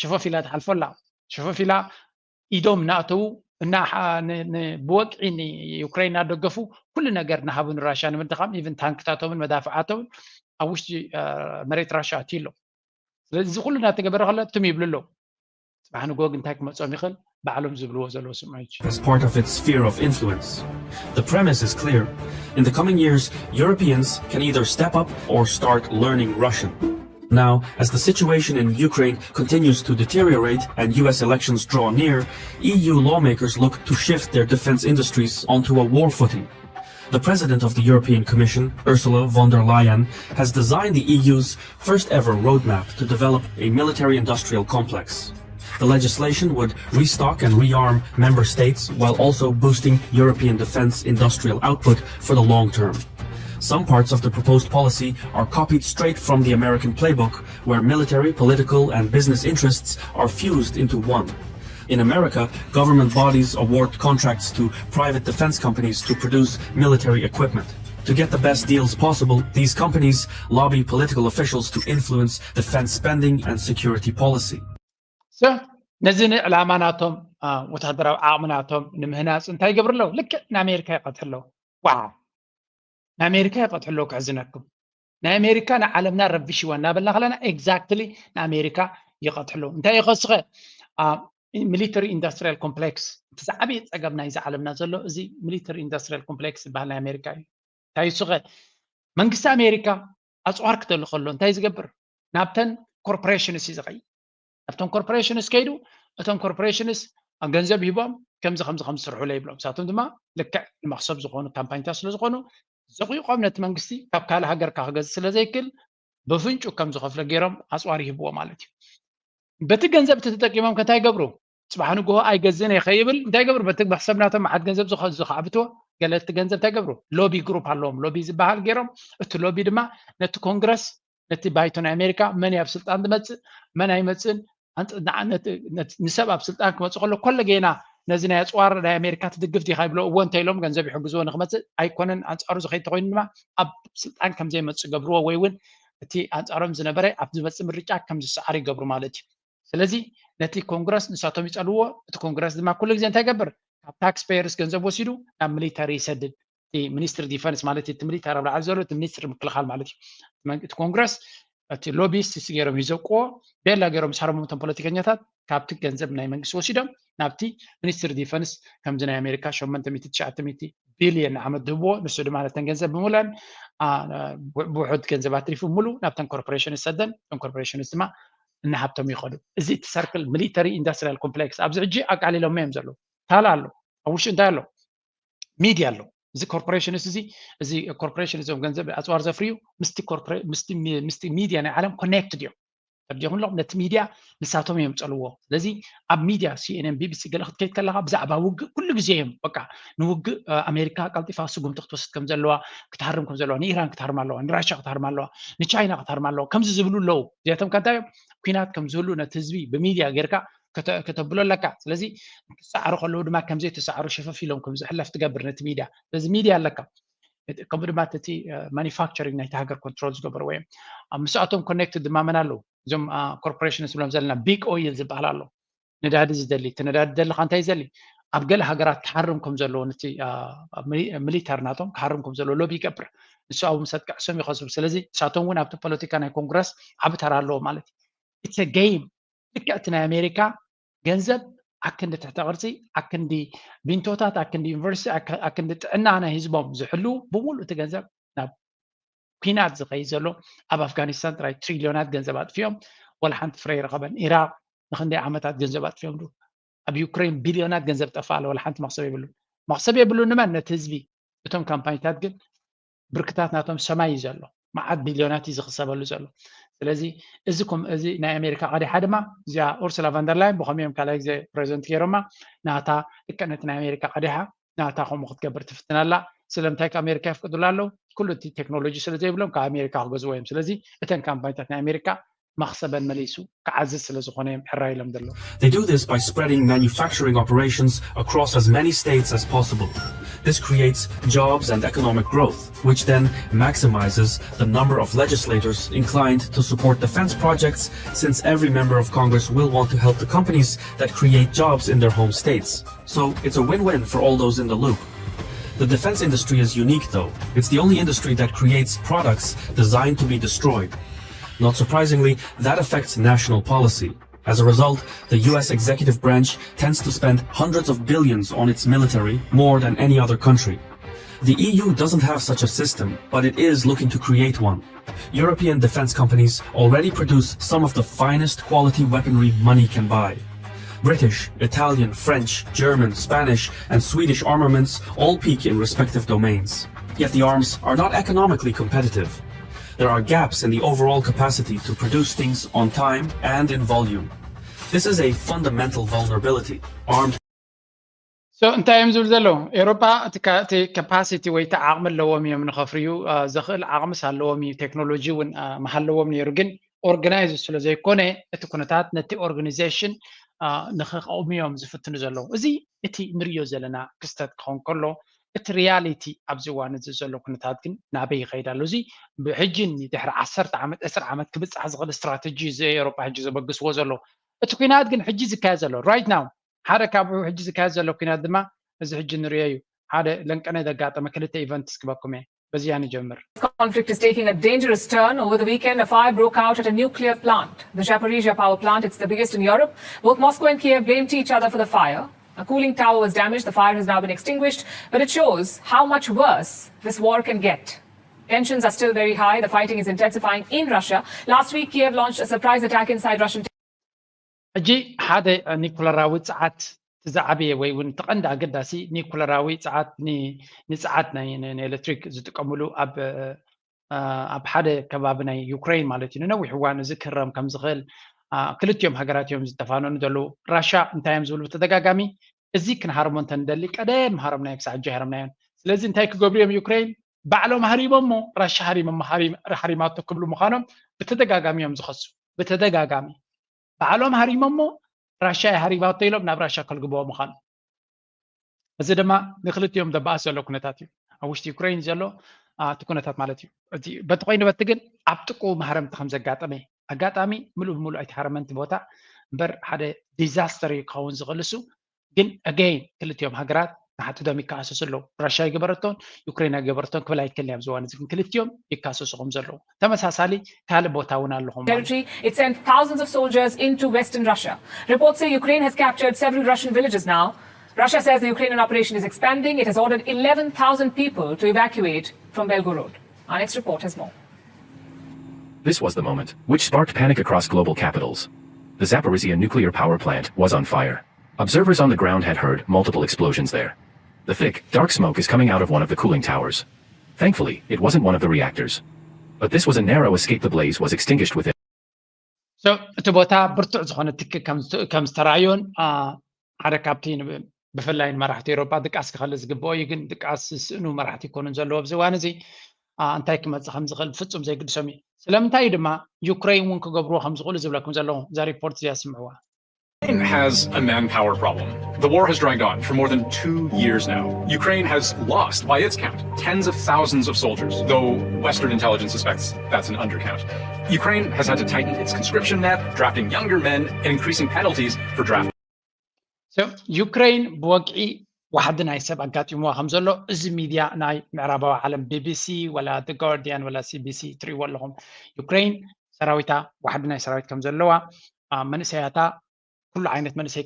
ሸፈፍ ኢላ ትሓልፎ ኣላ። ሸፈፍ ኢላ ኢዶም እናእተዉ ብወግዒ ንዩክሬን እናደገፉ ኩሉ ነገር እናሃቡ ንራሽያ ንምድኻም ኢቭን ታንክታቶምን መዳፍዓቶምን ኣብ ውሽጢ መሬት ራሽያ ኣትዩ ኣሎ። ስለዚ እዚ ኩሉ እናተገበረ ከሎ ትም ይብሉ ኣለዉ። ጽባሕ ንግሆ ግን እንታይ ክመጾም ይኽእል? ባዕሎም ዝብልዎ ዘለዉ ስምዑ። As part of its sphere of influence. The premise is clear. In the coming years, Europeans can either step up or start learning Russian. Now, as the situation in Ukraine continues to deteriorate and U S elections draw near, E U lawmakers look to shift their defense industries onto a war footing. The president of the European Commission, Ursula von der Leyen, has designed the E U's first ever roadmap to develop a military industrial complex. The legislation would restock and rearm member states while also boosting European defense industrial output for the long term. Some parts of the proposed policy are copied straight from the American playbook, where military, political, and business interests are fused into one. In America, government bodies award contracts to private defense companies to produce military equipment. To get the best deals possible, these companies lobby political officials to influence defense spending and security policy. So ነዚ ንዕላማ ናቶም ወታደራዊ ዓቕሚ ናቶም ንምህናፅ እንታይ ይገብሩ ኣለዉ? ልክዕ ንኣሜሪካ ይቐትሑ ኣለዉ። ዋ ንኣሜሪካ ይቐትሑ ኣለዉ። ክሕዝነኩም ናይ ኣሜሪካ ንዓለምና ረቢሽዋ እናበልና ከለና exactly ንኣሜሪካ ይቐትሑ ኣለዉ። እንታይ ይኸስኸ military industrial complex እቲ ዝዓበየ ፀገም ናይዚ ዓለምና ዘሎ እዚ military industrial complex ዝበሃል ናይ ኣሜሪካ እዩ። እንታይ ይሱኸ መንግስቲ ኣሜሪካ ኣፅዋር ክተሉ ከሎ እንታይ ዝገብር ናብተን corporations እዩ ዝኸይድ። ኣብቶም corporations ከይዱ እቶም corporations ገንዘብ ሂቦም ከምዚ ከምዚ ከም ዝስርሑለ ይብሎም። ንሳቶም ድማ ልክዕ ንመክሰብ ዝኾኑ ካምፓኒታት ስለ ዝኾኑ ዘቑይቖም ነቲ መንግስቲ ካብ ካልእ ሃገር ክገዝእ ስለ ዘይክእል ብፍንጩ ከም ዝኸፍሎ ገይሮም ኣፅዋር ይህብዎ ማለት እዩ። በቲ ገንዘብ እቲ ተጠቂሞም ከ እንታይ ይገብሩ? ፅባሕ ንግሆ ኣይገዝእን እየ ከይብል እንታይ ይገብሩ? በቲ መክሰብ ናቶም መዓት ገንዘብ ዝኸ- ዝኸዕብትዎ ገለ እቲ ገንዘብ እንታይ ይገብሩ? ሎቢ ግሩፕ ኣለዎም። ሎቢ ዝበሃል ገይሮም እቲ ሎቢ ድማ ነቲ ኮንግረስ ነቲ ባይቶ ናይ ኣሜሪካ መን እዩ ኣብ ስልጣን ዝመፅእ መን ኣይመፅእን ኣንፅ- ንዓ- ነቲ- ነቲ- ንሰብ ኣብ ስልጣን ክመፅእ ከሎ ኮለ ጌና ነዚ ናይ ኣፅዋር ናይ ኣሜሪካ ትድግፍ ዲካ ይብሎ እዎ እንተ ኢሎም ገንዘብ ይሕግዝዎ ንክመፅእ ኣይኮነን። ኣንፃሩ ዝኸይድ ተኮይኑ ድማ ኣብ ስልጣን ከም ዘይመፅእ ገብርዎ ወይ እውን እቲ ኣንፃሮም ዝነበረ ኣብ ዝመፅእ ምርጫ ከም ዝሰዓር ይገብሩ ማለት እዩ። ስለዚ ነቲ ኮንግረስ ንሳቶም ይፀልዎ። እቲ ኮንግረስ ድማ ኩሉ ግዜ እንታይ ይገብር? ካብ ታክስ ፔየርስ ገንዘብ ወሲዱ ናብ ሚሊተሪ ይሰድድ። እቲ ሚኒስትሪ ዲፈንስ ማለት እቲ ሚሊተሪ ኣብ ላዕሊ ዘሎ እቲ ሚኒስትሪ ምክልኻል ማለት እዩ። እቲ ኮንግረስ እቲ ሎቢስት ገይሮም ይዘቅዎ ቤላ ገይሮም ሳረሞም እቶም ፖለቲከኛታት ካብቲ ገንዘብ ናይ መንግስቲ ወሲዶም ናብቲ ሚኒስትሪ ዲፈንስ ከምዚ ናይ ኣሜሪካ ሸሞንተ ሚእቲ ትሽዓተ ሚእቲ ቢልዮን ንዓመት ዝህብዎ ንሱ ድማ ነተን ገንዘብ ብምለን ብውሑድ ገንዘብ ኣትሪፉ ሙሉ ናብተን ኮርፖሬሽን ዝሰደን እቶም ኮርፖሬሽንስ ድማ እናሃብቶም ይኸዱ። እዚ እቲ ሰርክል ሚሊተሪ ኢንዱስትሪያል ኮምፕሌክስ ኣብዚ ሕጂ ኣቃሊሎሞ እዮም ዘለዉ። ታላ ኣሎ፣ ኣብ ውሽጢ እንታይ ኣሎ? ሚድያ ኣሎ። እዚ ኮርፖሬሽንስ እዚ እዚ ኮርፖሬሽን እዞም ገንዘብ ኣፅዋር ዘፍርዩ ምስቲ ሚድያ ናይ ዓለም ኮኔክትድ እዮም። ተርዲኹም ኣለኹም ነቲ ሚድያ ንሳቶም እዮም ፀልዎ። ስለዚ ኣብ ሚድያ ሲኤንኤን ቢቢሲ ገለ ክትከይድ ከለካ ብዛዕባ ውግእ ኩሉ ግዜ እዮም በቃ ንውግእ ኣሜሪካ ቀልጢፋ ስጉምቲ ክትወስድ ከም ዘለዋ ክትሃርም ከም ዘለዋ ንኢራን ክትሃርም ኣለዋ ንራሻ ክትሃርም ኣለዋ ንቻይና ክትሃርም ኣለዋ ከምዚ ዝብሉ ኣለዉ። እዚኣቶም ከ እንታይ እዮም? ኩናት ከም ዝህሉ ነቲ ህዝቢ ብሚድያ ጌርካ ከተብሎ ኣለካ። ስለዚ ክሰዓሩ ከለዉ ድማ ከምዘይተሰዓሩ ሸፈፍ ኢሎም ከም ዝሕለፍ ትገብር ነቲ ሚድያ። ስለዚ ሚድያ ኣለካ። ከምኡ ድማ እቲ ማኒፋክቸሪንግ ናይቲ ሃገር ኮንትሮል ዝገበርዎ እዮም። ምስኣቶም ኮኔክትድ ድማ መን ኣለዉ? እዞም ኮርፖሬሽን ዝብሎም ዘለና ቢግ ኦይል ዝበሃል ኣሎ። ነዳዲ ዝደሊ እቲ ነዳዲ ደሊ እንታይ ይዘሊ? ኣብ ገለ ሃገራት ክሃርም ከም ዘለዎ ነቲ ሚሊተር ናቶም ክሃርም ከም ዘለዎ ሎቢ ይገብር። ንሱ ኣብ ምሰት ክዕሶም ይኸስቡ። ስለዚ ንሳቶም እውን ኣብቲ ፖለቲካ ናይ ኮንግረስ ዓቢ ተራ ኣለዎ ማለት እዩ። ኢትስ ጌም። ልክዕ እቲ ናይ ኣሜሪካ ገንዘብ ኣክንዲ ትሕተ ቅርፂ ኣክንዲ ቢንቶታት ኣክንዲ ዩኒቨርሲቲ ኣክንዲ ጥዕና ናይ ህዝቦም ዝሕልው ብምሉእ እቲ ገንዘብ ናብ ኩናት ዝኸይድ ዘሎ ኣብ ኣፍጋኒስታን ጥራይ ትሪልዮናት ገንዘብ ኣጥፊኦም ወላ ሓንቲ ፍረ ይረኸበን። ኢራቅ ንክንደይ ዓመታት ገንዘብ ኣጥፊኦም ዶ ኣብ ዩክሬን ቢልዮናት ገንዘብ ጠፋ ኣለ ወላ ሓንቲ መክሰብ የብሉ። መክሰብ የብሉ ንመን ነቲ ህዝቢ። እቶም ካምፓኒታት ግን ብርክታት ናቶም ሰማይ እዩ ዘሎ። መዓት ቢልዮናት እዩ ዝኽሰበሉ ዘሎ። ስለዚ እዚ ኮም- እዚ ናይ ኣሜሪካ ቀዲሓ ድማ እዚኣ ኡርሱላ ቫንደርላይን ብኸምኡ እዮም ካልኣይ ግዜ ፕሬዚደንት ገይሮማ ናታ ልክዕ ነቲ ናይ ኣሜሪካ ቀዲሓ ናታ ከምኡ ክትገብር ትፍትን ኣላ። ስለምንታይ ከ ኣሜሪካ የፍቅዱላ ኣለዉ? ኩሉ እቲ ቴክኖሎጂ ስለ ዘይብሎም ካብ ኣሜሪካ ክገዝዎ እዮም። ስለዚ እተን ካምፓኒታት ናይ ኣሜሪካ መኽሰበን መሊሱ ክዓዝዝ ስለ ዝኾነ እዮም ሕራይ ኢሎም ዘለዉ። They do this by spreading manufacturing operations across as many states as possible. This creates jobs and economic growth, which then maximizes the number of legislators inclined to support defense projects, since every member of Congress will want to help the companies that create jobs in their home states. So it's a win-win for all those in the loop. The defense industry is unique, though. It's the only industry that creates products designed to be destroyed. Not surprisingly, that affects national policy. As a result, the U S executive branch tends to spend hundreds of billions on its military, more than any other country. The E U doesn't have such a system, but it is looking to create one. European defense companies already produce some of the finest quality weaponry money can buy. British, Italian, French, German, Spanish, and Swedish armaments all peak in respective domains. Yet the arms are not economically competitive. There are gaps in the overall capacity to produce things on time and in volume. This is a fundamental vulnerability. Armed So እንታይ እዮም ዝብል ዘለዉ? ኤውሮጳ እቲ capacity ወይ እቲ ዓቕሚ ኣለዎም እዮም ንኸፍርዩ ዘኽእል ዓቕምስ ኣለዎም እዩ፣ ቴክኖሎጂ እውን ምሃለዎም ነይሩ፣ ግን ኦርጋናይዝ ስለ ዘይኮነ እቲ ኩነታት ነቲ ኦርጋናይዜሽን ንኸቐውምዮም ዝፍትኑ ዘለዉ። እዚ እቲ ንርእዮ ዘለና ክስተት ክኸውን ከሎ እቲ ሪያሊቲ ኣብዚ እዋን እዚ ዘሎ ኩነታት ግን ናበይ ይኸይድ ኣሎ? እዚ ብሕጂ ድሕሪ ዓሰርተ ዓመት ዕስራ ዓመት ክብፃሕ ዝኽእል ስትራተጂ እዚ ኤውሮጳ ሕጂ ዘበግስዎ ዘሎ እቲ ኩናት ግን ሕጂ ዝካየድ ዘሎ right now ሓደ ካብኡ ሕጂ ዝካየድ ዘሎ ኩናት ድማ እዚ ሕጂ ንሪኦ እዩ። ሓደ ለንቀነ ዘጋጠመ ክልተ ኢቨንትስ ክበኩም እየ። በዚያ ንጀምር። Conflict is taking a dangerous turn. Over the weekend, a fire broke out at a nuclear plant, the Zaporizhia power plant. It's the biggest in Europe. Both Moscow and Kiev blamed each other for the fire. A cooling tower was damaged. The fire has now been extinguished, but it shows how much worse this war can get. Tensions are still very high. The fighting is intensifying in Russia. Last week, Kiev launched a surprise attack inside Russian ሕጂ ሓደ ኒኩለራዊ ጸዓት ዝዓበየ ወይ እውን ተቐንዲ ኣገዳሲ ኒኩለራዊ ጸዓት ንጸዓት ናይ ኤሌክትሪክ ዝጥቀምሉ ኣብ ኣብ ሓደ ከባቢ ናይ ዩክሬን ማለት እዩ ንነዊሕ እዋን እዚ ክህረም ከም ዝኽእል ክልቲኦም ሃገራት እዮም ዝተፋነኑ ዘለዉ። ራሻ እንታይ እዮም ዝብሉ ብተደጋጋሚ እዚ ክንሃርሞ እንተንደሊ ቀደም ሃረምናዮ ክሳዕ ሕጂ ሃረምናዮን። ስለዚ እንታይ ክገብሩ እዮም ዩክሬን ባዕሎም ሃሪሞሞ ራሻ ሃሪማቶ ክብሉ ምዃኖም ብተደጋጋሚ እዮም ዝኸሱ። ብተደጋጋሚ ባዕሎም ሃሪሞሞ ራሻ ሃሪማቶ ኢሎም ናብ ራሻ ከልግብዎ ምዃኑ። እዚ ድማ ንክልቲኦም ዘባእስ ዘሎ ኩነታት እዩ። ኣብ ውሽጢ ዩክሬን ዘሎ እቲ ኩነታት ማለት እዩ። በቲ ኮይኑ በቲ ግን ኣብ ጥቁ ማህረምቲ ከም ዘጋጠመ፣ ኣጋጣሚ ምሉእ ብምሉእ ኣይተሃረመን እቲ ቦታ እምበር ሓደ ዲዛስተር እዩ ክኸውን ዝኽእል እሱ። ግን ኣገይን ክልቲኦም ሃገራት ንሓድሕዶም ይከኣሰሱ ኣለዉ። ራሽያ ይገበረቶን ዩክሬን ኣይገበረቶን ክብል ኣይክእልን ኣብዚ እዋን እዚ። ግን ክልቲኦም ይከኣሰሱ ከም ዘለዉ ተመሳሳሊ ካልእ ቦታ እውን ኣለኹም ማለት እዩ። It sent thousands of soldiers into western Russia. Reports say Ukraine has captured several Russian villages now. Russia says the Ukrainian operation is expanding. It has ordered eleven thousand people to evacuate from Belgorod. Our next report has more. This was the moment which sparked panic across global capitals. The Zaporizhia nuclear power plant was on fire. Observers on the ground had heard multiple explosions there. The thick, dark smoke is coming out of one of the cooling towers. Thankfully, it wasn't one of the reactors. But this was a narrow escape. The blaze was extinguished within. So እቲ ቦታ ብርቱዕ ዝኾነ ትኪ ከም ዝተራእዮን ሓደ ካብቲ ብፍላይ ንመራሕቲ ኤውሮጳ ድቃስ ክኸሊ ዝግብኦ እዩ። ግን ድቃስ ዝስእኑ መራሕቲ ይኮኑን ዘለዎ ኣብዚ እዋን እዚ እንታይ ክመፅእ ከም ዝኽእል ፍጹም ዘይግድሶም እዩ። ስለምንታይ እዩ ድማ ዩክሬን እውን ክገብርዎ ከም ዝኽእሉ ዝብለኩም ዘለኹ እዛ ሪፖርት እዚኣ ስምዕዋ። Ukraine has a manpower problem. The war has dragged on for more than two years now. Ukraine has lost, by its count, tens of thousands of soldiers, though Western intelligence suspects that's an undercount. Ukraine has had to tighten its conscription net, drafting younger men, and increasing penalties for drafting. ዩክሬን ብወግዒ ዋሕዲ ናይ ሰብ ኣጋጢምዋ ከም ዘሎ እዚ ሚድያ ናይ ምዕራባዊ ዓለም ቢቢሲ ወላ ጋርዲያን ወላ ሲቢሲ ትርእይዎ ኣለኹም። ዩክሬን ሰራዊታ ዋሕዲ ናይ ሰራዊት ከም ዘለዋ መንእሰያታ ኩሉ ዓይነት መንእሰይ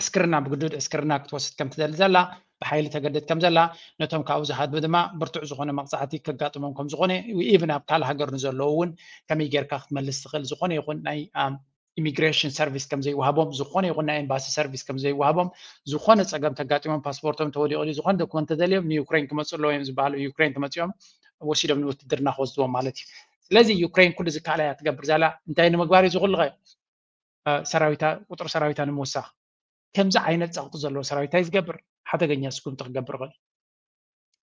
ዕስክርና ብግዱድ ዕስክርና ክትወስድ ከም ትደሊ ዘላ ብሓይሊ ተገድድ ከም ዘላ ነቶም ካብኡ ዝሃድሙ ድማ ብርቱዕ ዝኾነ መቕፃዕቲ ከጋጥሞም ከም ዝኾነ ኢቭን ኣብ ካልእ ሃገር ንዘለዉ እውን ከመይ ጌርካ ክትመልስ ትኽእል ዝኾነ ይኹን ናይ ኢሚግሬሽን ሰርቪስ ከም ዘይወሃቦም ዝኾነ ይኹን ናይ ኤምባሲ ሰርቪስ ከም ዘይወሃቦም ዝኾነ ፀገም ተጋጢሞም ፓስፖርቶም ተወዲቑ ዝኾነ ዶክመንት ተደልዮም ንዩክሬን ክመፁ ኣለዎ እዮም ዝበሃሉ ዩክሬን ተመፂኦም ወሲዶም ንውትድርና ክወስድዎም ማለት እዩ። ስለዚ ዩክሬን ኩሉ ዝከኣላ እያ ትገብር ዘላ እንታይ ንምግባር እዩ ዝኹልኸ ሰራዊታ ቁፅሪ ሰራዊታ ንምውሳኽ ከምዚ ዓይነት ፀቕጢ ዘለዎ ሰራዊት እንታይ ዝገብር ሓደገኛ ስጉምቲ ክገብር ይኽእል።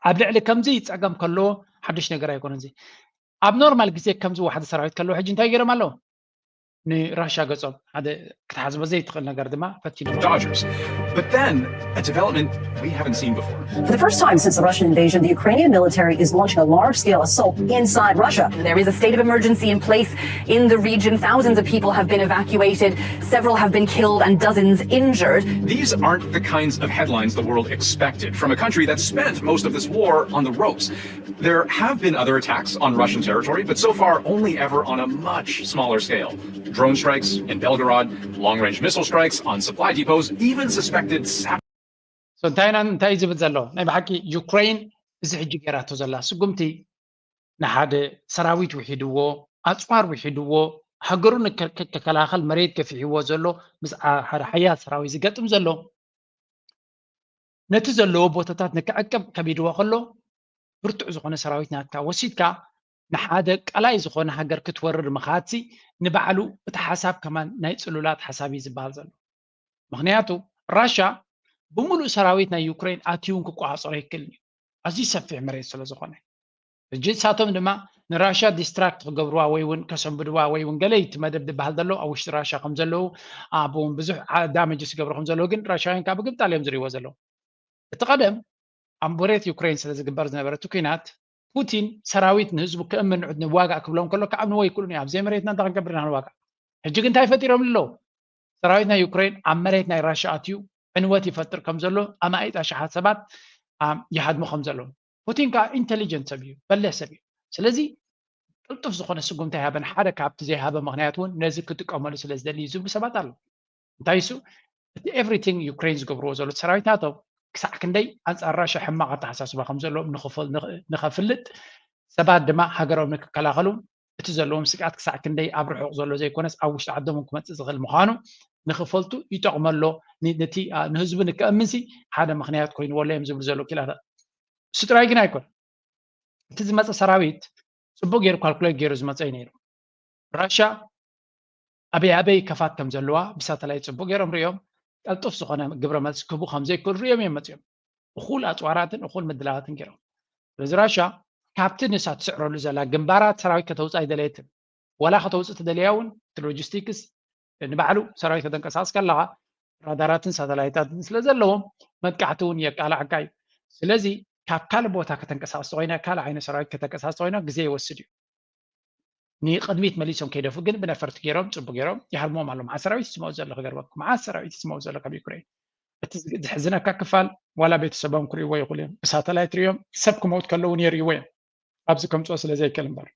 ኣብ ልዕሊ ከምዚ ፀገም ከለዎ ሓድሽ ነገር ኣይኮነን። እዚ ኣብ ኖርማል ግዜ ከምዚ ዋሕዲ ሰራዊት ከለዎ ሕጂ እንታይ ገይሮም ኣለዉ? ንራሻ ገጾም ሓደ ክትሓስቦ ዘይትኽእል ነገር ድማ ፈቲኖም። Dodgers. But then, a development we haven't seen before. For the first time since the Russian invasion, the Ukrainian military is launching a large scale assault inside Russia. There is a state of emergency in place in the region. Thousands of people have been evacuated, several have been killed, and dozens injured. These aren't the kinds of headlines the world expected from a country that spent most of this war on the ropes. There have been other attacks on Russian territory, but so far only ever on a much smaller scale. Drone strikes in Belgorod, long range missile strikes on supply depots, even suspected sabotage. So እንታይ ኢና እንታይ እዩ ዝብል ዘሎ ናይ ብሓቂ ዩክሬን እዚ ሕጂ ገይራቶ ዘላ ስጉምቲ ንሓደ ሰራዊት ውሒድዎ ኣፅዋር ውሒድዎ ሃገሩ ንከከላኸል መሬት ገፊሕዎ ዘሎ ምስ ሓደ ሓያል ሰራዊት ዝገጥም ዘሎ ነቲ ዘለዎ ቦታታት ንክዕቅብ ከቢድዎ ከሎ ብርቱዕ ዝኾነ ሰራዊት ናትካ ወሲድካ ንሓደ ቀላይ ዝኾነ ሃገር ክትወርር ምኻትሲ ንባዕሉ እቲ ሓሳብ ከማን ናይ ፅሉላት ሓሳብ እዩ ዝበሃል ዘሎ። ምክንያቱ ራሻ ብምሉእ ሰራዊት ናይ ዩክሬን ኣትዩ እውን ክቆፃፀሮ ይክእል እዩ ኣዝዩ ሰፊሕ መሬት ስለ ዝኾነ። ሕጂ ንሳቶም ድማ ንራሻ ዲስትራክት ክገብርዋ ወይ እውን ከሰንብድዋ ወይ እውን ገለ እቲ መደብ ዝበሃል ዘሎ ኣብ ውሽጢ ራሻ ከም ዘለዉ ኣብ እውን ብዙሕ ዳመጅ ዝገብሩ ከም ዘለዉ ግን ራሻውያን ካብ ግምጣል እዮም ዝርእይዎ ዘለዉ። እቲ ቀደም ኣብ መሬት ዩክሬን ስለ ዝግበር ዝነበረ እቲ ኩናት ፑቲን ሰራዊት ንህዝቡ ክእምን ንዋጋእ ክብሎም ከሎ ክኣምንዎ ይክእሉን እዮም። ኣብ ዘይመሬትና እንታይ ክንገብር ኢና ንዋጋእ? ሕጂ ግን እንታይ ፈጢሮም ኣለዉ? ሰራዊት ናይ ዩክሬን ኣብ መሬት ናይ ራሻ ኣትዩ ዕንወት ይፈጥር ከም ዘሎ ኣማኢት ኣሽሓት ሰባት ይሃድሙ ከም ዘለዉ ፑቲን ከዓ ኢንቴሊጀንት ሰብ እዩ፣ በሊሕ ሰብ እዩ። ስለዚ ቅልጡፍ ዝኾነ ስጉምቲ ኣይሃበን። ሓደ ካብቲ ዘይሃበ ምክንያት እውን ነዚ ክጥቀመሉ ስለ ዝደሊ እዩ ዝብሉ ሰባት ኣለዉ። እንታይ እሱ እቲ ኤቭሪቲንግ ዩክሬን ዝገብርዎ ዘሎ ሰራዊት ናቶም ክሳዕ ክንደይ ኣንፃር ራሻ ሕማቕ ኣተሓሳስባ ከም ዘለዎም ንኸፍልጥ ሰባት ድማ ሃገሮም ንክከላኸሉ እቲ ዘለዎም ስግኣት ክሳዕ ክንደይ ኣብ ርሑቕ ዘሎ ዘይኮነስ ኣብ ውሽጢ ዓዶም ክመፅእ ዝኽእል ምዃኑ ንክፈልጡ ይጠቕሞ ኣሎ። ነቲ ንህዝቡ ንከእምንሲ ሓደ ምክንያት ኮይንዎ ኣሎ እዮም ዝብሉ ዘለዉ ኪላታት። እሱ ጥራይ ግን ኣይኮን። እቲ ዝመፀ ሰራዊት ፅቡቅ ገይሩ ካልኩሌት ገይሩ ዝመፀ እዩ ነይሩ። ራሻ ኣበይ ኣበይ ከፋት ከም ዘለዋ ብሳተላይት ፅቡቅ ገይሮም ሪኦም ቀልጡፍ ዝኾነ ግብረ መልሲ ክህቡ ከም ዘይክእሉ ሪኦም እዮም መፂኦም። እኹል ኣፅዋራትን እኹል ምድላዋትን ገይሮም። ስለዚ ራሻ ካብቲ ንሳ ትስዕረሉ ዘላ ግንባራት ሰራዊት ከተውፅእ ኣይደለየትን። ወላ ከተውፅእ ተደልያ እውን እቲ ሎጂስቲክስ ንባዕሉ ሰራዊት ከተንቀሳቅስ ከለካ ራዳራትን ሳተላይታትን ስለ ዘለዎም መጥቃዕቲ እውን የቃላዕካ እዩ። ስለዚ ካብ ካልእ ቦታ ከተንቀሳቕስ ኮይና ካልእ ዓይነት ሰራዊት ከተንቀሳቕስ ኮይና ግዜ ይወስድ እዩ። ንቅድሚት መሊሶም ከይደፉ ግን ብነፈርቲ ገይሮም ጽቡ ገይሮም ይሃርሞም ኣሎ። መዓት ሰራዊት ይስመው ዘሎ ክገርበኩም፣ መዓት ሰራዊት ይስመው ዘሎ ካብ ዩክሬን። እቲ ዘሕዝነካ ክፋል ዋላ ቤተሰቦም ክርእይዎ ይኽእሉ እዮም። ብሳተላይት ርእዮም ሰብ ክመውት ከለዉ እውን የርእይዎ እዮም። ኣብዚ ከምፅኦ ስለ ዘይክእል እምበር፣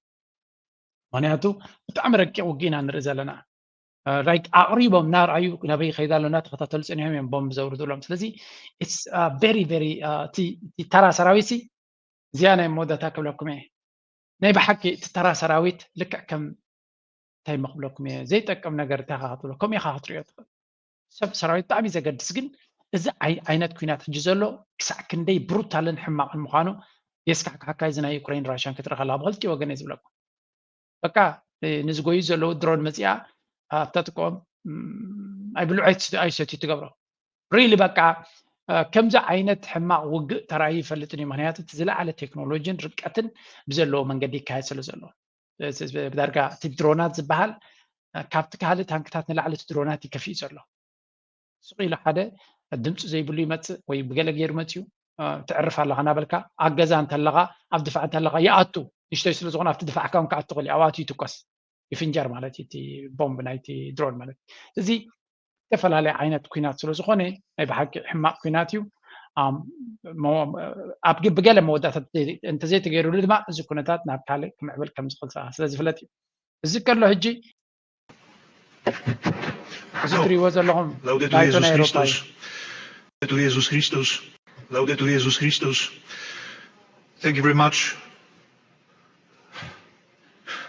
ምክንያቱ ብጣዕሚ ረቂቕ ውግእ ኢና ንርኢ ዘለና። ራይት ኣቕሪቦም እናርኣዩ ናበይ ይኸይድ ኣሎ እናተኸታተሉ ፀኒሖም እዮም ቦምብ ዘውርድሎም። ስለዚ ቨሪ ቨሪ እቲ ተራ ሰራዊት ሲ እዚኣ ናይ መወዳእታ ክብለኩም እየ። ናይ ብሓቂ እቲ ተራ ሰራዊት ልክዕ ከም እንታይ መክብለኩም እየ ዘይጠቅም ነገር እንታይ ኢኻ ክትብሎ ከምኡ ኢኻ ክትሪኦ ትኽእል። ሰብ ሰራዊት ብጣዕሚ ዘገድስ ግን እዚ ዓይነት ኩናት ሕጂ ዘሎ ክሳዕ ክንደይ ብሩታልን ሕማቕን ምዃኑ የስካሕክሓካ። እዚ ናይ ዩክሬን ራሽያን ክትርኢ ከለካ ብክልቲኡ ወገን እየ ዝብለኩም። በቃ ንዝጎዩ ዘለዉ ድሮን መፂኣ ኣብታ ጥቆም ኣይብሉ ኣይሰትዩ ትገብሮ። ሪሊ በቃ ከምዚ ዓይነት ሕማቕ ውግእ ተራእዩ ይፈልጥን እዩ። ምክንያቱ እቲ ዝለዓለ ቴክኖሎጂን ርቀትን ብዘለዎ መንገዲ ይካየድ ስለ ዘሎ ብዳርጋ እቲ ድሮናት ዝበሃል ካብቲ ካልእ ታንክታት ንላዕሊ እቲ ድሮናት ይከፍእ ዘሎ። ስቕ ኢሉ ሓደ ድምፂ ዘይብሉ ይመፅእ ወይ ብገለ ገይሩ መፅዩ ትዕርፍ ኣለኻ እናበልካ ኣብ ገዛ እንተለኻ ኣብ ድፋዕ እንተለኻ ይኣቱ። ንሽተይ ስለ ዝኾነ ኣብቲ ድፋዕካ እውን ክኣቱ ክእል ኣብኣቱ ይትኮስ ይፍንጀር ማለት እዩ እቲ ቦምብ ናይቲ ድሮን ማለት እዩ። እዚ ዝተፈላለየ ዓይነት ኩናት ስለ ዝኾነ ናይ ብሓቂ ሕማቕ ኩናት እዩ። ኣብ ብገለ መወዳእታ እንተዘይተገይሩሉ ድማ እዚ ኩነታት ናብ ካልእ ክምዕብል ከም ዝኽእል ስለ ዝፍለጥ እዩ። እዚ ከሎ ሕጂ እዚ ትሪእዎ ዘለኹም Laudetur Jesus Christus. Laudetur Jesus Christus. Laudetur Jesus Christus. Thank you very much.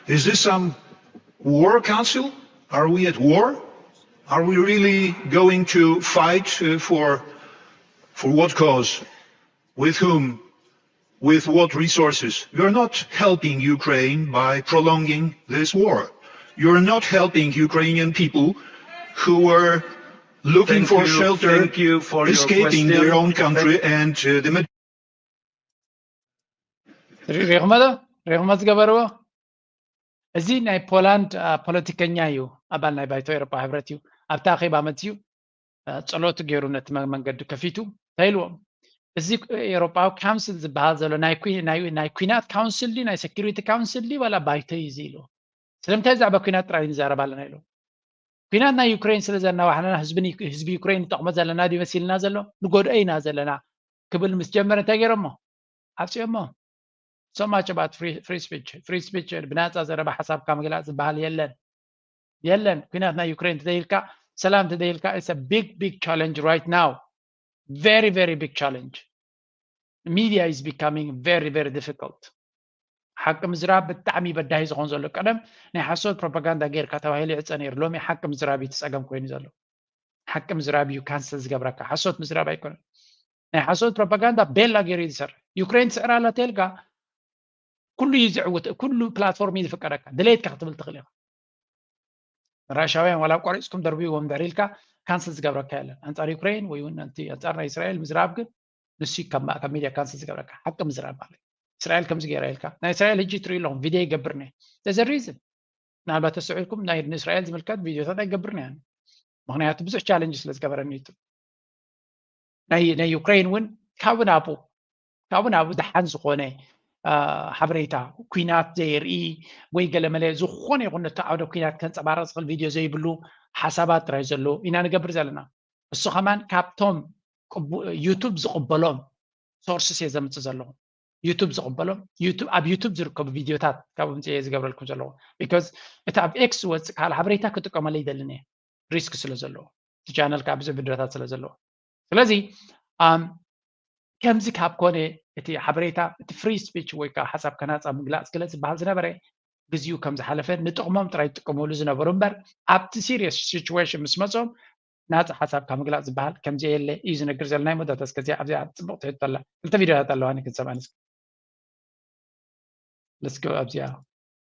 Is this some war council? Are we at war? Are we really going to fight uh, for for what cause? With whom? With what resources? You're not helping Ukraine by prolonging this war. You're not helping Ukrainian people who were looking for shelter, escaping their own country and uh, the ሪኢኹሞ ዶ? ሪኢኹሞ ዝገበርዎ? እዚ ናይ ፖላንድ ፖለቲከኛ እዩ፣ ኣባል ናይ ባይቶ ኤሮጳ ሕብረት እዩ። ኣብታ ኣኼባ መፅዩ ፀሎት ገይሩ ነቲ መንገዲ ከፊቱ እንታይ ኢልዎም? እዚ ኤሮጳዊ ካውንስል ዝበሃል ዘሎ ናይ ኩናት ካውንስል ድዩ ናይ ሴኩሪቲ ካውንስል ድዩ ዋላ ባይቶ እዩ እዚ ኢልዎ። ስለምንታይ ብዛዕባ ኩናት ጥራይ ንዛረብ ኣለና ኢልዎም። ኩናት ናይ ዩክሬን ስለ ዘናዋሕናና ህዝቢ ዩክሬን ንጠቕሞ ዘለና ድዩ መሲልና ዘሎ? ንጎድኦ ኢና ዘለና ክብል ምስ ጀመረ እንታይ ገይሮሞ? ዓፅዮሞ። So much about free speech. Free speech ብናፃ ዘረባ ሓሳብካ ምግላፅ ዝበሃል የለን የለን። ኩናት ናይ ዩክሬን ተደይልካ ሰላም ተደይልካ it's a big big challenge right now. Very very big challenge. Media is becoming very very difficult. ሓቂ ምዝራብ ብጣዕሚ በዳሂ ዝኾን ዘሎ። ቀደም ናይ ሓሶት ፕሮፓጋንዳ ጌርካ ተባሂሉ ይዕፀ ነይሩ። ሎሚ ሓቂ ምዝራብ እዩ እቲ ፀገም ኮይኑ ዘሎ። ሓቂ ምዝራብ እዩ ካንስል ዝገብረካ፣ ሓሶት ምዝራብ ኣይኮነን። ናይ ሓሶት ፕሮፓጋንዳ ቤላ ገይሩ እዩ ዝሰርሕ። ዩክሬን ትስዕር ኣላ ተልካ ኩሉ እዩ ዝዕውት፣ ኩሉ ፕላትፎርም እዩ ዝፍቀደካ፣ ድሌትካ ክትብል ትኽእል ኢኻ። ራሻውያን ዋላ ቆሪፅኩም ደርብይዎም ድሕሪ ኢልካ ካንስል ዝገብረካ የለን። ኣንፃር ዩክሬን ወይ እውን ኣንፃር ናይ እስራኤል ምዝራብ ግን ንሱ ካብ ሚድያ ካንስል ዝገብረካ ሓቂ ምዝራብ ማለት እስራኤል ከምዚ ገይራ ኢልካ ናይ እስራኤል ሕጂ ትሪኢ ኣለኹም ቪድዮ ይገብር ነ ዘ ሪዝን ምናልባት ተስዒልኩም ናይ ንእስራኤል ዝምልከት ቪድዮታት ኣይገብርን እያ ምክንያቱ ብዙሕ ቻለንጅ ስለ ዝገበረኒ ዩቱብ ናይ ናይ ዩክሬን እውን ካብኡ ናብኡ ካብኡ ናብኡ ደሓን ዝኾነ ሓበሬታ ኩናት ዘየርኢ ወይ ገለመለ ዝኾነ ይኹን ነቲ ዓውደ ኩናት ከንፀባረቕ ዝኽእል ቪድዮ ዘይብሉ ሓሳባት ጥራይ ዘለዎ ኢና ንገብር ዘለና። እሱ ከማን ካብቶም ዩቱብ ዝቕበሎም ሶርስስ እየ ዘምፅእ ዘለኹ። ዩቱብ ዝቕበሎም ኣብ ዩቱብ ዝርከቡ ቪድዮታት ካብኡ ምፅእ እየ ዝገብረልኩም ዘለኹ። ቢካዝ እቲ ኣብ ኤክስ ዝወፅእ ካልእ ሓበሬታ ክጥቀመሉ ይደልን እየ ሪስክ ስለ ዘለዎ እቲ ቻነል ከዓ ብዙሕ ቪድዮታት ስለ ዘለዎ። ስለዚ ከምዚ ካብ ኮነ እቲ ሓበሬታ እቲ ፍሪ ስፒች ወይ ከዓ ሓሳብ ከናፃ ምግላፅ ገለ ዝበሃል ዝነበረ ግዜኡ ከም ዝሓለፈ ንጥቕሞም ጥራይ ዝጥቀመሉ ዝነበሩ እምበር ኣብቲ ሲሪየስ ሲቹዌሽን ምስ መፅኦም ናፃ ሓሳብካ ምግላፅ ዝበሃል ከምዚ የለ እዩ ዝነግር ዘሎ ናይ መወዳእታ እስከ እዚኣ ኣብዚኣ ፅብቕቲ ሕቶ ኣላ ክልተ ቪድዮታት ኣለዋኒ ክንሰምዐን እስኪ let's go ኣብዚኣ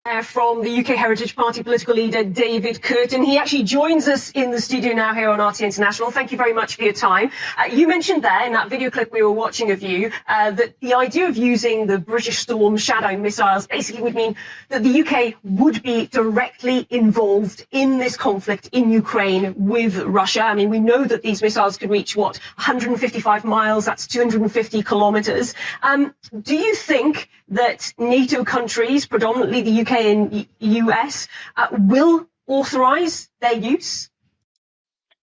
uh, from the U K Heritage Party political leader David Kurten. He actually joins us in the studio now here on R T International. Thank you very much for your time. Uh, you mentioned there in that video clip we were watching of you uh, that the idea of using the British Storm Shadow missiles basically would mean that the U K would be directly involved in this conflict in Ukraine with Russia. I mean, we know that these missiles could reach, what, one hundred fifty-five miles, that's two hundred fifty kilometers. Um, do you think that NATO countries, predominantly the U K and U S, uh, will authorize their use?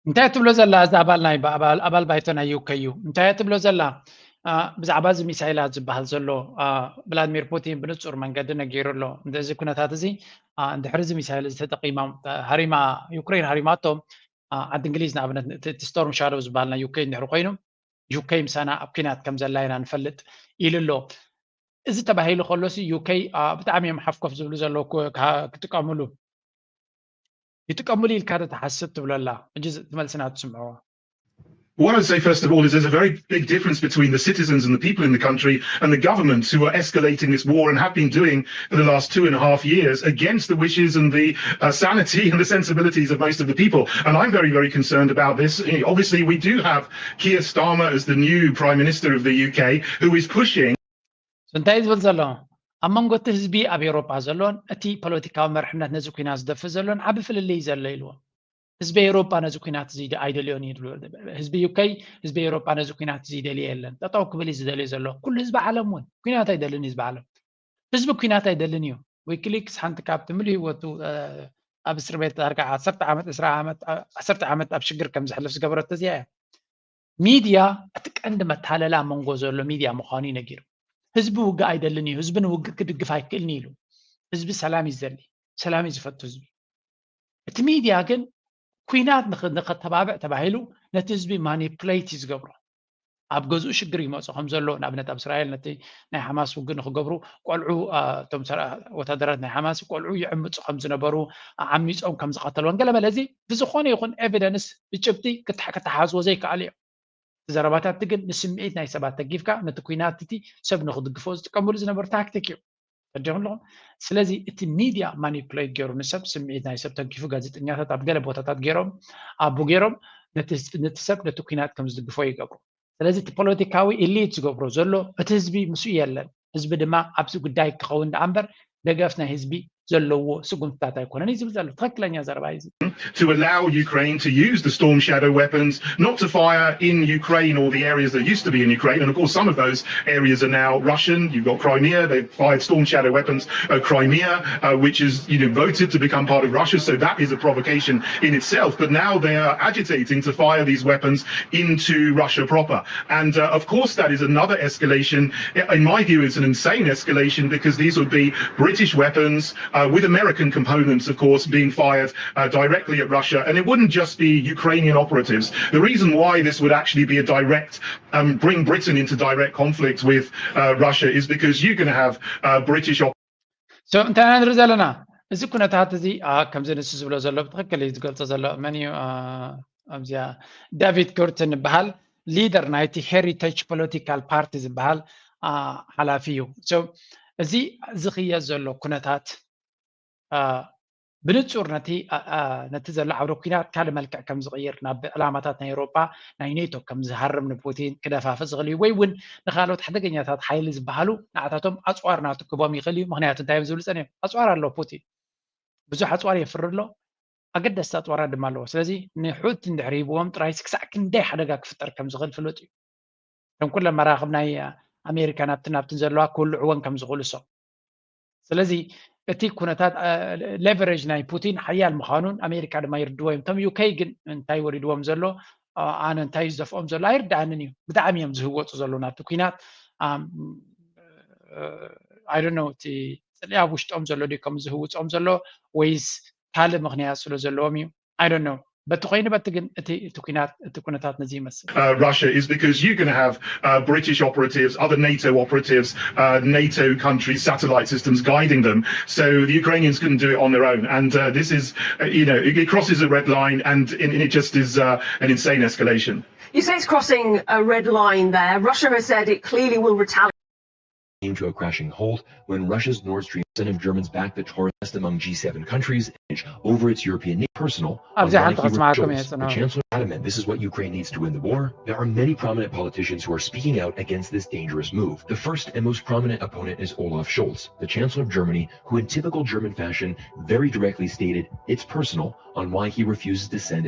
እንታይ ትብሎ ዘላ? እዚ ኣባል ናይ ኣባል ባይቶ ናይ ዩኬ እዩ። እንታይ ትብሎ ዘላ? ብዛዕባ እዚ ሚሳይላት ዝበሃል ዘሎ፣ ቭላድሚር ፑቲን ብንጹር መንገዲ ነጊሩ ኣሎ። እዚ ኩነታት እዚ፣ እንድሕሪ እዚ ሚሳይል እዚ ተጠቂሞም፣ ሃሪማ፣ ዩክሬን ሃሪማቶም፣ ዓዲ እንግሊዝ ንኣብነት እቲ ስቶርም ሻዶው ዝበሃል ናይ ዩኬ እንድሕሪ ኮይኑ፣ ዩኬ ምሳና ኣብ ኩናት ከም ዘላ ኢና ንፈልጥ ኢሉ ኣሎ። እዚ ተባሂሉ ከሎሲ ዩኬ ብጣዕሚ እዮም ሓፍ ኮፍ ዝብሉ ዘለዉ ክጥቀምሉ። ይጥቀምሉ ኢልካ ዶ ትሓስብ ትብሎ ኣላ? ሕጂ ትመልስና ትስምዕዎ። What I'd say first of all is there's a very big difference between the citizens and the people in the country and the government who are escalating this war and have been doing for the last two and a half years against the wishes and the uh, sanity and the sensibilities of most of the people. And I'm very, very concerned about this. Obviously, we do have Keir Starmer as the new Prime Minister of the U K, who is pushing እንታይ እዩ ዝብል ዘሎ? ኣብ መንጎ እቲ ህዝቢ ኣብ ኤውሮጳ ዘሎን እቲ ፖለቲካዊ መርሕነት ነዚ ኩናት ዝደፍእ ዘሎን ዓቢ ፍልልይ ዘሎ ኢልዎ። ህዝቢ ኤውሮጳ ነዚ ኩናት እዚ ኣይደልዮን እዩ። ህዝቢ ዩከይ፣ ህዝቢ ኤውሮጳ ነዚ ኩናት እዚ ይደልዮ የለን። ጠጠው ክብል እዩ ዝደልዮ ዘሎ። ኩሉ ህዝቢ ዓለም እውን ኩናት ኣይደልን እዩ ዝበዓለም። ህዝቢ ኩናት ኣይደልን እዩ። ዊኪሊክስ ሓንቲ ካብቲ ምሉእ ህይወቱ ኣብ እስር ቤት ዳርጋ ዓሰርተ ዓመት፣ ዕስራ ዓመት፣ ዓሰርተ ዓመት ኣብ ሽግር ከም ዝሕልፍ ዝገበረቶ እዚኣ እያ። ሚድያ እቲ ቀንዲ መታለላ መንጎ ዘሎ ሚድያ ምዃኑ እዩ ነጊሩ። ህዝቢ ውግእ ኣይደልን እዩ፣ ህዝቢ ንውግእ ክድግፍ ኣይክእልን እዩ ኢሉ። ህዝቢ ሰላም እዩ ዝደሊ፣ ሰላም እዩ ዝፈቱ ህዝቢ። እቲ ሚድያ ግን ኩናት ንኸተባብዕ ተባሂሉ ነቲ ህዝቢ ማኒፕሌት እዩ ዝገብሮ። ኣብ ገዝኡ ሽግር ይመፁ ከም ዘሎ፣ ንኣብነት ኣብ እስራኤል ነቲ ናይ ሓማስ ውግእ ንክገብሩ ቆልዑ፣ እቶም ወታደራት ናይ ሓማስ ቆልዑ ይዕምፁ ከም ዝነበሩ፣ ዓሚፆም ከም ዝቐተልዎን ገለ መለ፣ እዚ ብዝኾነ ይኹን ኤቪደንስ ብጭብጢ ክተሓዝዎ ዘይከኣል እዮም። ዘረባታት ግን ንስምዒት ናይ ሰባት ተጊፍካ ነቲ ኩናት እቲ ሰብ ንክድግፎ ዝጥቀምሉ ዝነበሩ ታክቲክ እዩ። ተረዲኹም ኣለኹም? ስለዚ እቲ ሚድያ ማኒፕሌት ገይሩ ንሰብ ስምዒት ናይ ሰብ ተንኪፉ ጋዜጠኛታት ኣብ ገለ ቦታታት ገይሮም ኣቡ ገይሮም ነቲ ሰብ ነቲ ኩናት ከም ዝድግፎ ይገብሩ። ስለዚ እቲ ፖለቲካዊ ኢሊት ዝገብሮ ዘሎ እቲ ህዝቢ ምስኡ የለን። ህዝቢ ድማ ኣብዚ ጉዳይ ክኸውን ደኣ እምበር ደገፍ ናይ ህዝቢ ዘለዎ ስጉምትታት ኣይኮነን እዩ ዝብል ዘሎ። ትኽክለኛ ዘረባ እዩ። To allow Ukraine to use the Storm Shadow weapons, not to fire in Ukraine or the areas that used to be in Ukraine. And of course, some of those areas are now Russian. You've got Crimea. They've fired Storm Shadow weapons at Crimea, uh, which is, you know, voted to become part of Russia. So that is a provocation in itself. But now they are agitating to fire these weapons into Russia proper. And uh, of course, that is another escalation. In my view, it's an insane escalation because these would be British weapons uh, with American components, of course, being fired uh, directly at Russia. And it wouldn't just be Ukrainian operatives. The reason why this would actually be a direct, um, bring Britain into direct conflict with uh, Russia is because you're going to have uh, British. So እንታይ ኢና ንርኢ ዘለና? እዚ ኩነታት እዚ ከምዚ ንሱ ዝብሎ ዘሎ ብትኽክል እዩ ዝገልጾ ዘሎ። መን እዩ ኣብዚኣ? ዳቪድ ኩርትን ይበሃል፣ ሊደር ናይቲ ሄሪቴጅ ፖለቲካል ፓርቲ ዝበሃል ሓላፊ እዩ። እዚ ዝኽየድ ዘሎ ኩነታት ብንጹር ነቲ ነቲ ዘሎ ዓውደ ኲናት ካልእ መልክዕ ከም ዝቕይር፣ ናብ ዕላማታት ናይ ኤውሮጳ፣ ናይ ኔቶ ከም ዝሃርም፣ ንፑቲን ክደፋፍእ ዝኽእል እዩ፣ ወይ እውን ንኻልኦት ሓደገኛታት ሓይሊ ዝበሃሉ ንዓታቶም ኣጽዋር ናቱ ክቦም ይኽእል እዩ። ምኽንያቱ እንታይ እዮም ዝብሉ ጸኒሖም? ኣጽዋር ኣለዎ ፑቲን፣ ብዙሕ ኣጽዋር የፍሪ ኣሎ፣ ኣገደስቲ ኣጽዋራት ድማ ኣለዎ። ስለዚ ንሑቲ እንድሕር ሂብዎም ጥራይሲ ክሳዕ ክንደይ ሓደጋ ክፍጠር ከም ዝኽእል ፍሉጥ እዩ። እቶም ኩለን መራኽብ ናይ ኣሜሪካ ናብትን ናብትን ዘለዋ ክውልዕወን ከም ዝኽእሉ ሶም። ስለዚ እቲ ኩነታት ሌቨሬጅ ናይ ፑቲን ሓያል ምዃኑን ኣሜሪካ ድማ ይርድዎ እዮም። እቶም ዩኬ ግን እንታይ ወሪድዎም ዘሎ፣ ኣነ እንታይ እዩ ዝደፍኦም ዘሎ ኣይርድኣንን እዩ። ብጣዕሚ እዮም ዝህወፁ ዘለዉ ናብቲ ኩናት። ኣይ ዶንት ኖ እቲ ፅልኢ ኣብ ውሽጦም ዘሎ ድዩ ከም ዝህውፆም ዘሎ ወይስ ካልእ ምኽንያት ስለ ዘለዎም እዩ? ኣይ ዶንት ኖ። በቲ ኮይኑ በቲ ግን እቲ እቲ ኩናት እቲ ኩነታት ነዚ ይመስል። Uh, Russia is because you're going to have uh, British operatives, other NATO operatives, uh, NATO countries' satellite systems guiding them. So the Ukrainians couldn't do it on their own. And uh, this is, uh, you know, it, it crosses a red line and, and it just is uh, an insane escalation. You say it's crossing a red line there. Russia has said it clearly will retaliate. came to a crashing halt when Russia's Nord Stream sent of Germans back the Taurus nest among G seven countries over its European neighbor personal on ኣብዚኣ why ሓንቲ he ክስማዓኩም chose. እየ The ጽንሑ። Chancellor adamant this is what Ukraine needs to win the war. There are many prominent politicians who are speaking out against this dangerous move. The first and most prominent opponent is Olaf Scholz, the Chancellor of Germany, who in typical German fashion very directly stated it's personal on why he refuses to send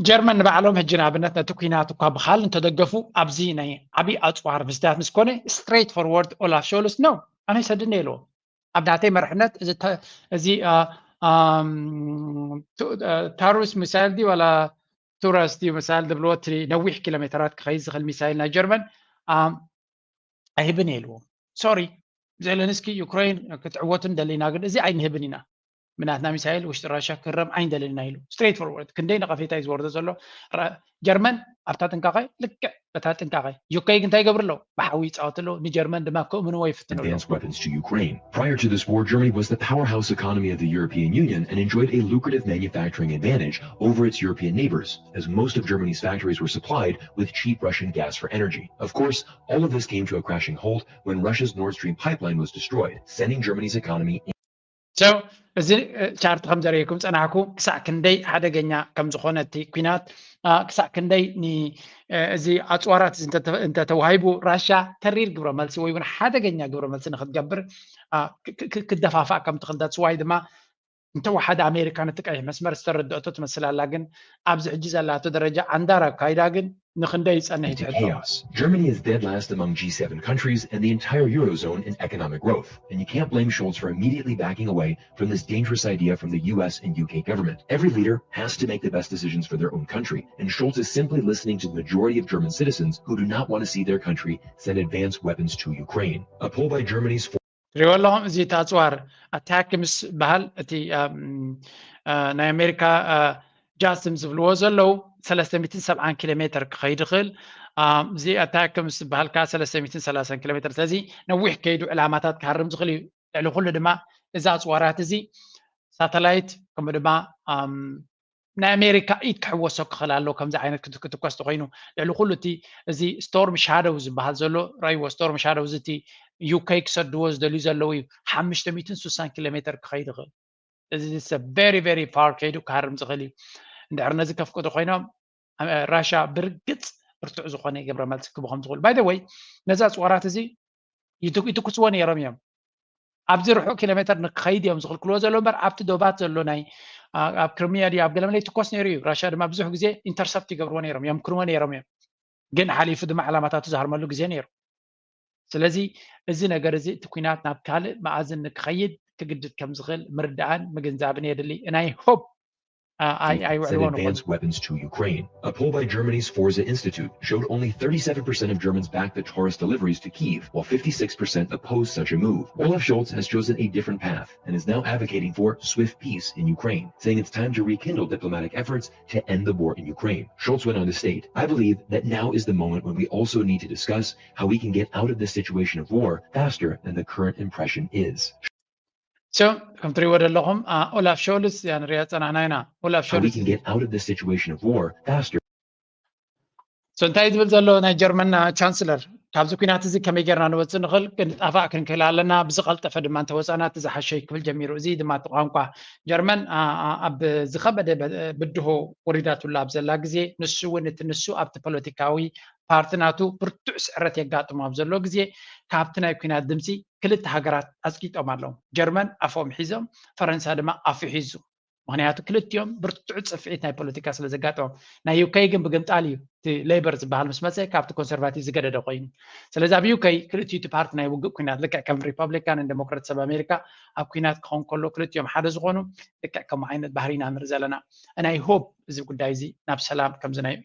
ጀርመን ንባዕሎም ሕጂ ንኣብነት ነቲ ኲናት እኳ ብኻል እንተደገፉ ኣብዚ ናይ ዓብዪ ኣፅዋር ምስዳት ምስ ኮነ ስትሬት ፎርወርድ ኦላፍ ሾልስ ነው ኣነ ሰድነ ኢልዎ ኣብ ናተይ መርሕነት እዚ ተ- እዚ አ፣ ኣም፣ ቱ- አ፣ ታሩስ ሚሳይል ድዩ ዋላ ቱረስ ድዩ ሚሳይል ዝብልዎ እቲ ነዊሕ ኪሎ ሜተራት ክኸይድ ዝኽእል ሚሳይል ናይ ጀርመን ኣም፣ ኣይህብን እየ ኢልዎም። ሶሪ ዜለንስኪ ዩክሬን ክትዕወት እንደሊና ግን እዚ ኣይንህብን ኢና። ምናትና ሚሳይል ውሽጢ ራሻ ክረም ኣይንደልን ኢና ኢሉ ስትሬት ፎርወርድ። ክንደይ ነቐፌታ እዩ ዝወርዶ ዘሎ ራ- ጀርመን ኣብታ ጥንቃቐ ልክዕ በታ ጥንቃቐ። ዩኬ ግን እንታይ ይገብር ኣለዉ? ብሓዊ ይፃወት ኣለዉ። ንጀርመን ድማ ክእምንዎ ይፍትኑ ኣለዉ። Advanced weapons to Ukraine. Prior to this war, Germany was the powerhouse economy of the European Union and enjoyed a lucrative manufacturing advantage over its European neighbors, as most of Germany's factories were supplied with cheap Russian gas for energy. Of course, all of this came to a crashing halt when Russia's Nord Stream pipeline was destroyed, sending Germany's economy So እዚ እ፣ ቻርት ከም ዘርእየኩም ጸናሕኩ ክሳዕ ክንደይ ሓደገኛ ከም ዝኾነ እቲ ኲናት አ፣ ክሳዕ ክንደይ ን- እ፣ እዚ ኣፅዋራት እዚ እንተተ- እንተተዋሂቡ ራሻ ተሪር ግብረ መልሲ ወይ እውን ሓደገኛ ግብረ መልሲ ንክትገብር አ፣ ክ- ክ- ክ- ክደፋፋእ ከም ትኽእል that's why ድማ እንተወሓደ ኣሜሪካ ነቲ ቀይሕ መስመር ዝተረድአቶ ትመስል ኣላ ግን ኣብዚ ሕጂ ዘላቶ ደረጃ ኣንዳር ኣካይዳ ግን ንክንደይ ይጸንሕ into ይትሕቶ። Chaos. Germany is dead last among G seven countries and the entire Eurozone in economic growth. And you can't blame Scholz for immediately backing away from this dangerous idea from the U S and U K government. Every leader has to make the best decisions for their own country, and Scholz is simply listening to the majority of German citizens who do not want to see their country send advanced weapons to Ukraine. A poll by Germany's ትሪእዎ ኣለኹም እዚ እቲ ኣፅዋር ኣታክምስ በሃል እቲ ኣም፣ አ፣ ናይ ኣሜሪካ ጃስም ዝብልዎ ዘለዉ ሰለስተ ሚእትን ሰብዓን ኪሎ ሜትር ክኸይድ ይኽእል። ኣም፣ እዚ ኣታክምስ ዝበሃል ከዓ ሰለስተ ሚእትን ሰላሳን ኪሎ ሜትር ስለዚ ነዊሕ ከይዱ ዕላማታት ክሃርም ዝኽእል እዩ። ልዕሊ ኩሉ ድማ እዚ ኣፅዋራት እዚ ሳተላይት ከምኡ ድማ ኣም፣ ናይ ኣሜሪካ ኢድ ክሕወሶ ክኽእል ኣሎ ከምዚ ዓይነት ክት- ክትኮስ ተኮይኑ ልዕሊ ኩሉ እቲ እዚ ስቶርም ሻደው ዝበሃል ዘሎ ራይዎ ስቶርም ሻደው እዚ እቲ ዩኬ ክሰድዎ ዝደልዩ ዘለዉ እዩ ሓሙሽተ ሚእትን ስሳን ኪሎ ሜትር ክኸይድ ይኽእል እዚ very very far ከይዱ ክሃርም ዝኽእል እዩ እንድሕር ነዚ ከፍቅዱ ኮይኖም ራሻ ብርግፅ ብርቱዕ ዝኾነ ግብረ መልሲ ክቡ ከም ዝኽእሉ ባይ ወይ ነዚ ኣፅዋራት እዚ ይትኩስዎ ነይሮም እዮም ኣብዚ ርሑቕ ኪሎ ሜትር ንክኸይድ እዮም ዝኽልክልዎ ዘሎ እምበር ኣብቲ ዶባት ዘሎ ናይ ኣብ ክርሚያ ድዩ ኣብ ገለመለ ይትኮስ ነይሩ እዩ ራሻ ድማ ብዙሕ ግዜ ኢንተርሰፕት ይገብርዎ ነይሮም የምክንዎ ነይሮም እዮም ግን ሓሊፉ ድማ ዕላማታቱ ዝሃርመሉ ግዜ ነይሩ ስለዚ እዚ ነገር እዚ እቲ ኩናት ናብ ካልእ መኣዝን ንክኸይድ ክግድድ ከም ዝኽእል ምርዳእን ምግንዛብን የድሊ ናይ ሆፕ sent advanced weapons to Ukraine. A poll by Germany's Forza Institute showed only thirty-seven percent of Germans backed the Taurus deliveries to Kyiv, while fifty-six percent opposed such a move. Olaf Scholz has chosen a different path and is now advocating for swift peace in Ukraine, saying it's time to rekindle diplomatic efforts to end the war in Ukraine. Scholz went on to state, I believe that now is the moment when we also need to discuss how we can get out of this situation of war faster than the current impression is. So ከም ትሪእዎ ዘለኹም ኦላፍ ሾልስ እያ ንሪኣ ፀናሕና ኢና ኦላፍ How we ሾልስ can get out of this situation of war faster. So እንታይ ዝብል ዘሎ ናይ ጀርመን ቻንስለር ካብዚ ኩናት እዚ ከመይ ጌርና ንወፅእ ንኽእል ክንጣፋእ ክንክእል ኣለና ብዝቐልጠፈ ድማ እንተወፃእና እቲ ዝሓሸ ክብል ጀሚሩ እዚ ድማ እቲ ቋንቋ ጀርመን ኣብ ዝኸበደ ብድሆ ወሪዳትሉ ኣብ ዘላ ግዜ ንሱ እውን እቲ ንሱ ኣብቲ ፖለቲካዊ ፓርቲ ናቱ ብርቱዕ ስዕረት የጋጥሞ ኣብ ዘሎ ግዜ ካብቲ ናይ ኩናት ድምፂ ክልተ ሃገራት ኣፅቂጦም ኣለዉ ጀርመን ኣፎም ሒዞም ፈረንሳ ድማ ኣፉ ሒዙ ምክንያቱ ክልቲኦም ብርቱዕ ፅፍዒት ናይ ፖለቲካ ስለ ዘጋጠሞም ናይ ዩኬ ግን ብግምጣል እዩ እቲ ሌበር ዝበሃል ምስ መፀ ካብቲ ኮንሰርቫቲቭ ዝገደደ ኮይኑ ስለዚ ኣብ ዩኬ ክልቲኡ እቲ ፓርቲ ናይ ውግእ ኩናት ልክዕ ከም ሪፐብሊካን ን ዴሞክራት ሰብ ኣሜሪካ ኣብ ኩናት ክኸውን ከሎ ክልቲኦም ሓደ ዝኾኑ ልክዕ ከምኡ ዓይነት ባህሪ ኢና ንርኢ ዘለና ናይ ሆፕ እዚ ጉዳይ እዚ ናብ ሰላም ከምዚ ናይ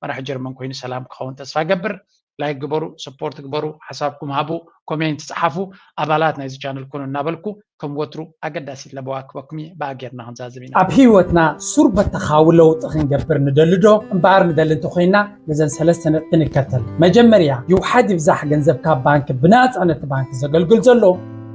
መራሒ ጀርመን ኮይኑ ሰላም ክኸውን ተስፋ ገብር ላይክ ግበሩ ሰፖርት ግበሩ ሓሳብኩም ሃቡ ኮሜንት ፀሓፉ ኣባላት ናይዚ ቻነል ኩኑ እናበልኩ ከም ወትሩ ኣገዳሲት ለበዋ ክበኩም እየ ብኣጌርና ክንዛዝብ ኢና ኣብ ህይወትና ሱር በተኻዊ ለውጢ ክንገብር ንደሊ ዶ እምበኣር ንደሊ እንተኮይና ነዘን ሰለስተ ነጥቢ ንከተል መጀመርያ ይውሓድ ይብዛሕ ገንዘብካ ባንክ ብናፃ ነቲ ባንክ ዘገልግል ዘሎ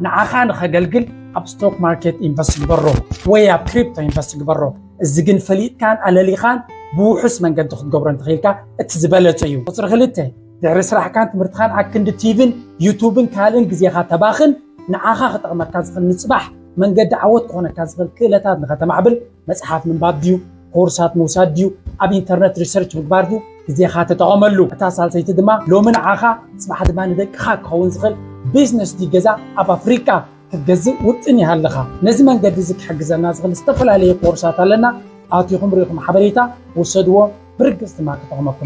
ንዓኻ ንኸገልግል ኣብ ስቶክ ማርኬት ኢንቨስት ግበሮ ወይ ኣብ ክሪፕቶ ኢንቨስት ግበሮ እዚ ግን ፈሊጥካን ኣለሊኻን ብውሑስ መንገዲ ክትገብሮ እንተኽኢልካ እቲ ዝበለፀ እዩ ቁፅሪ ክልተ ድሕሪ ስራሕካን ትምህርትኻን ኣክንዲ ቲቪን ዩቱብን ካልእን ግዜኻ ተባኽን። ንዓኻ ክጠቕመካ ዝኽእል ንፅባሕ መንገዲ ዓወት ክኾነካ ዝኽእል ክእለታት ንኸተማዕብል መፅሓፍ ምንባብ ድዩ፣ ኮርሳት ምውሳድ ድዩ፣ ኣብ ኢንተርነት ሪሰርች ምግባር ድዩ፣ ግዜኻ ተጠቐመሉ። እታ ሳልሰይቲ ድማ ሎሚ ንዓኻ ፅባሕ ድማ ንደቅኻ ክኸውን ዝኽእል ቢዝነስ ድዩ ገዛ ኣብ ኣፍሪቃ ክትገዝእ ውጥን ይሃለኻ። ነዚ መንገዲ እዚ ክሕግዘና ዝኽእል ዝተፈላለዩ ኮርሳት ኣለና። ኣቲኹም ርኢኹም ሓበሬታ ውሰድዎ፣ ብርግፅ ድማ ክጠቕመኩም።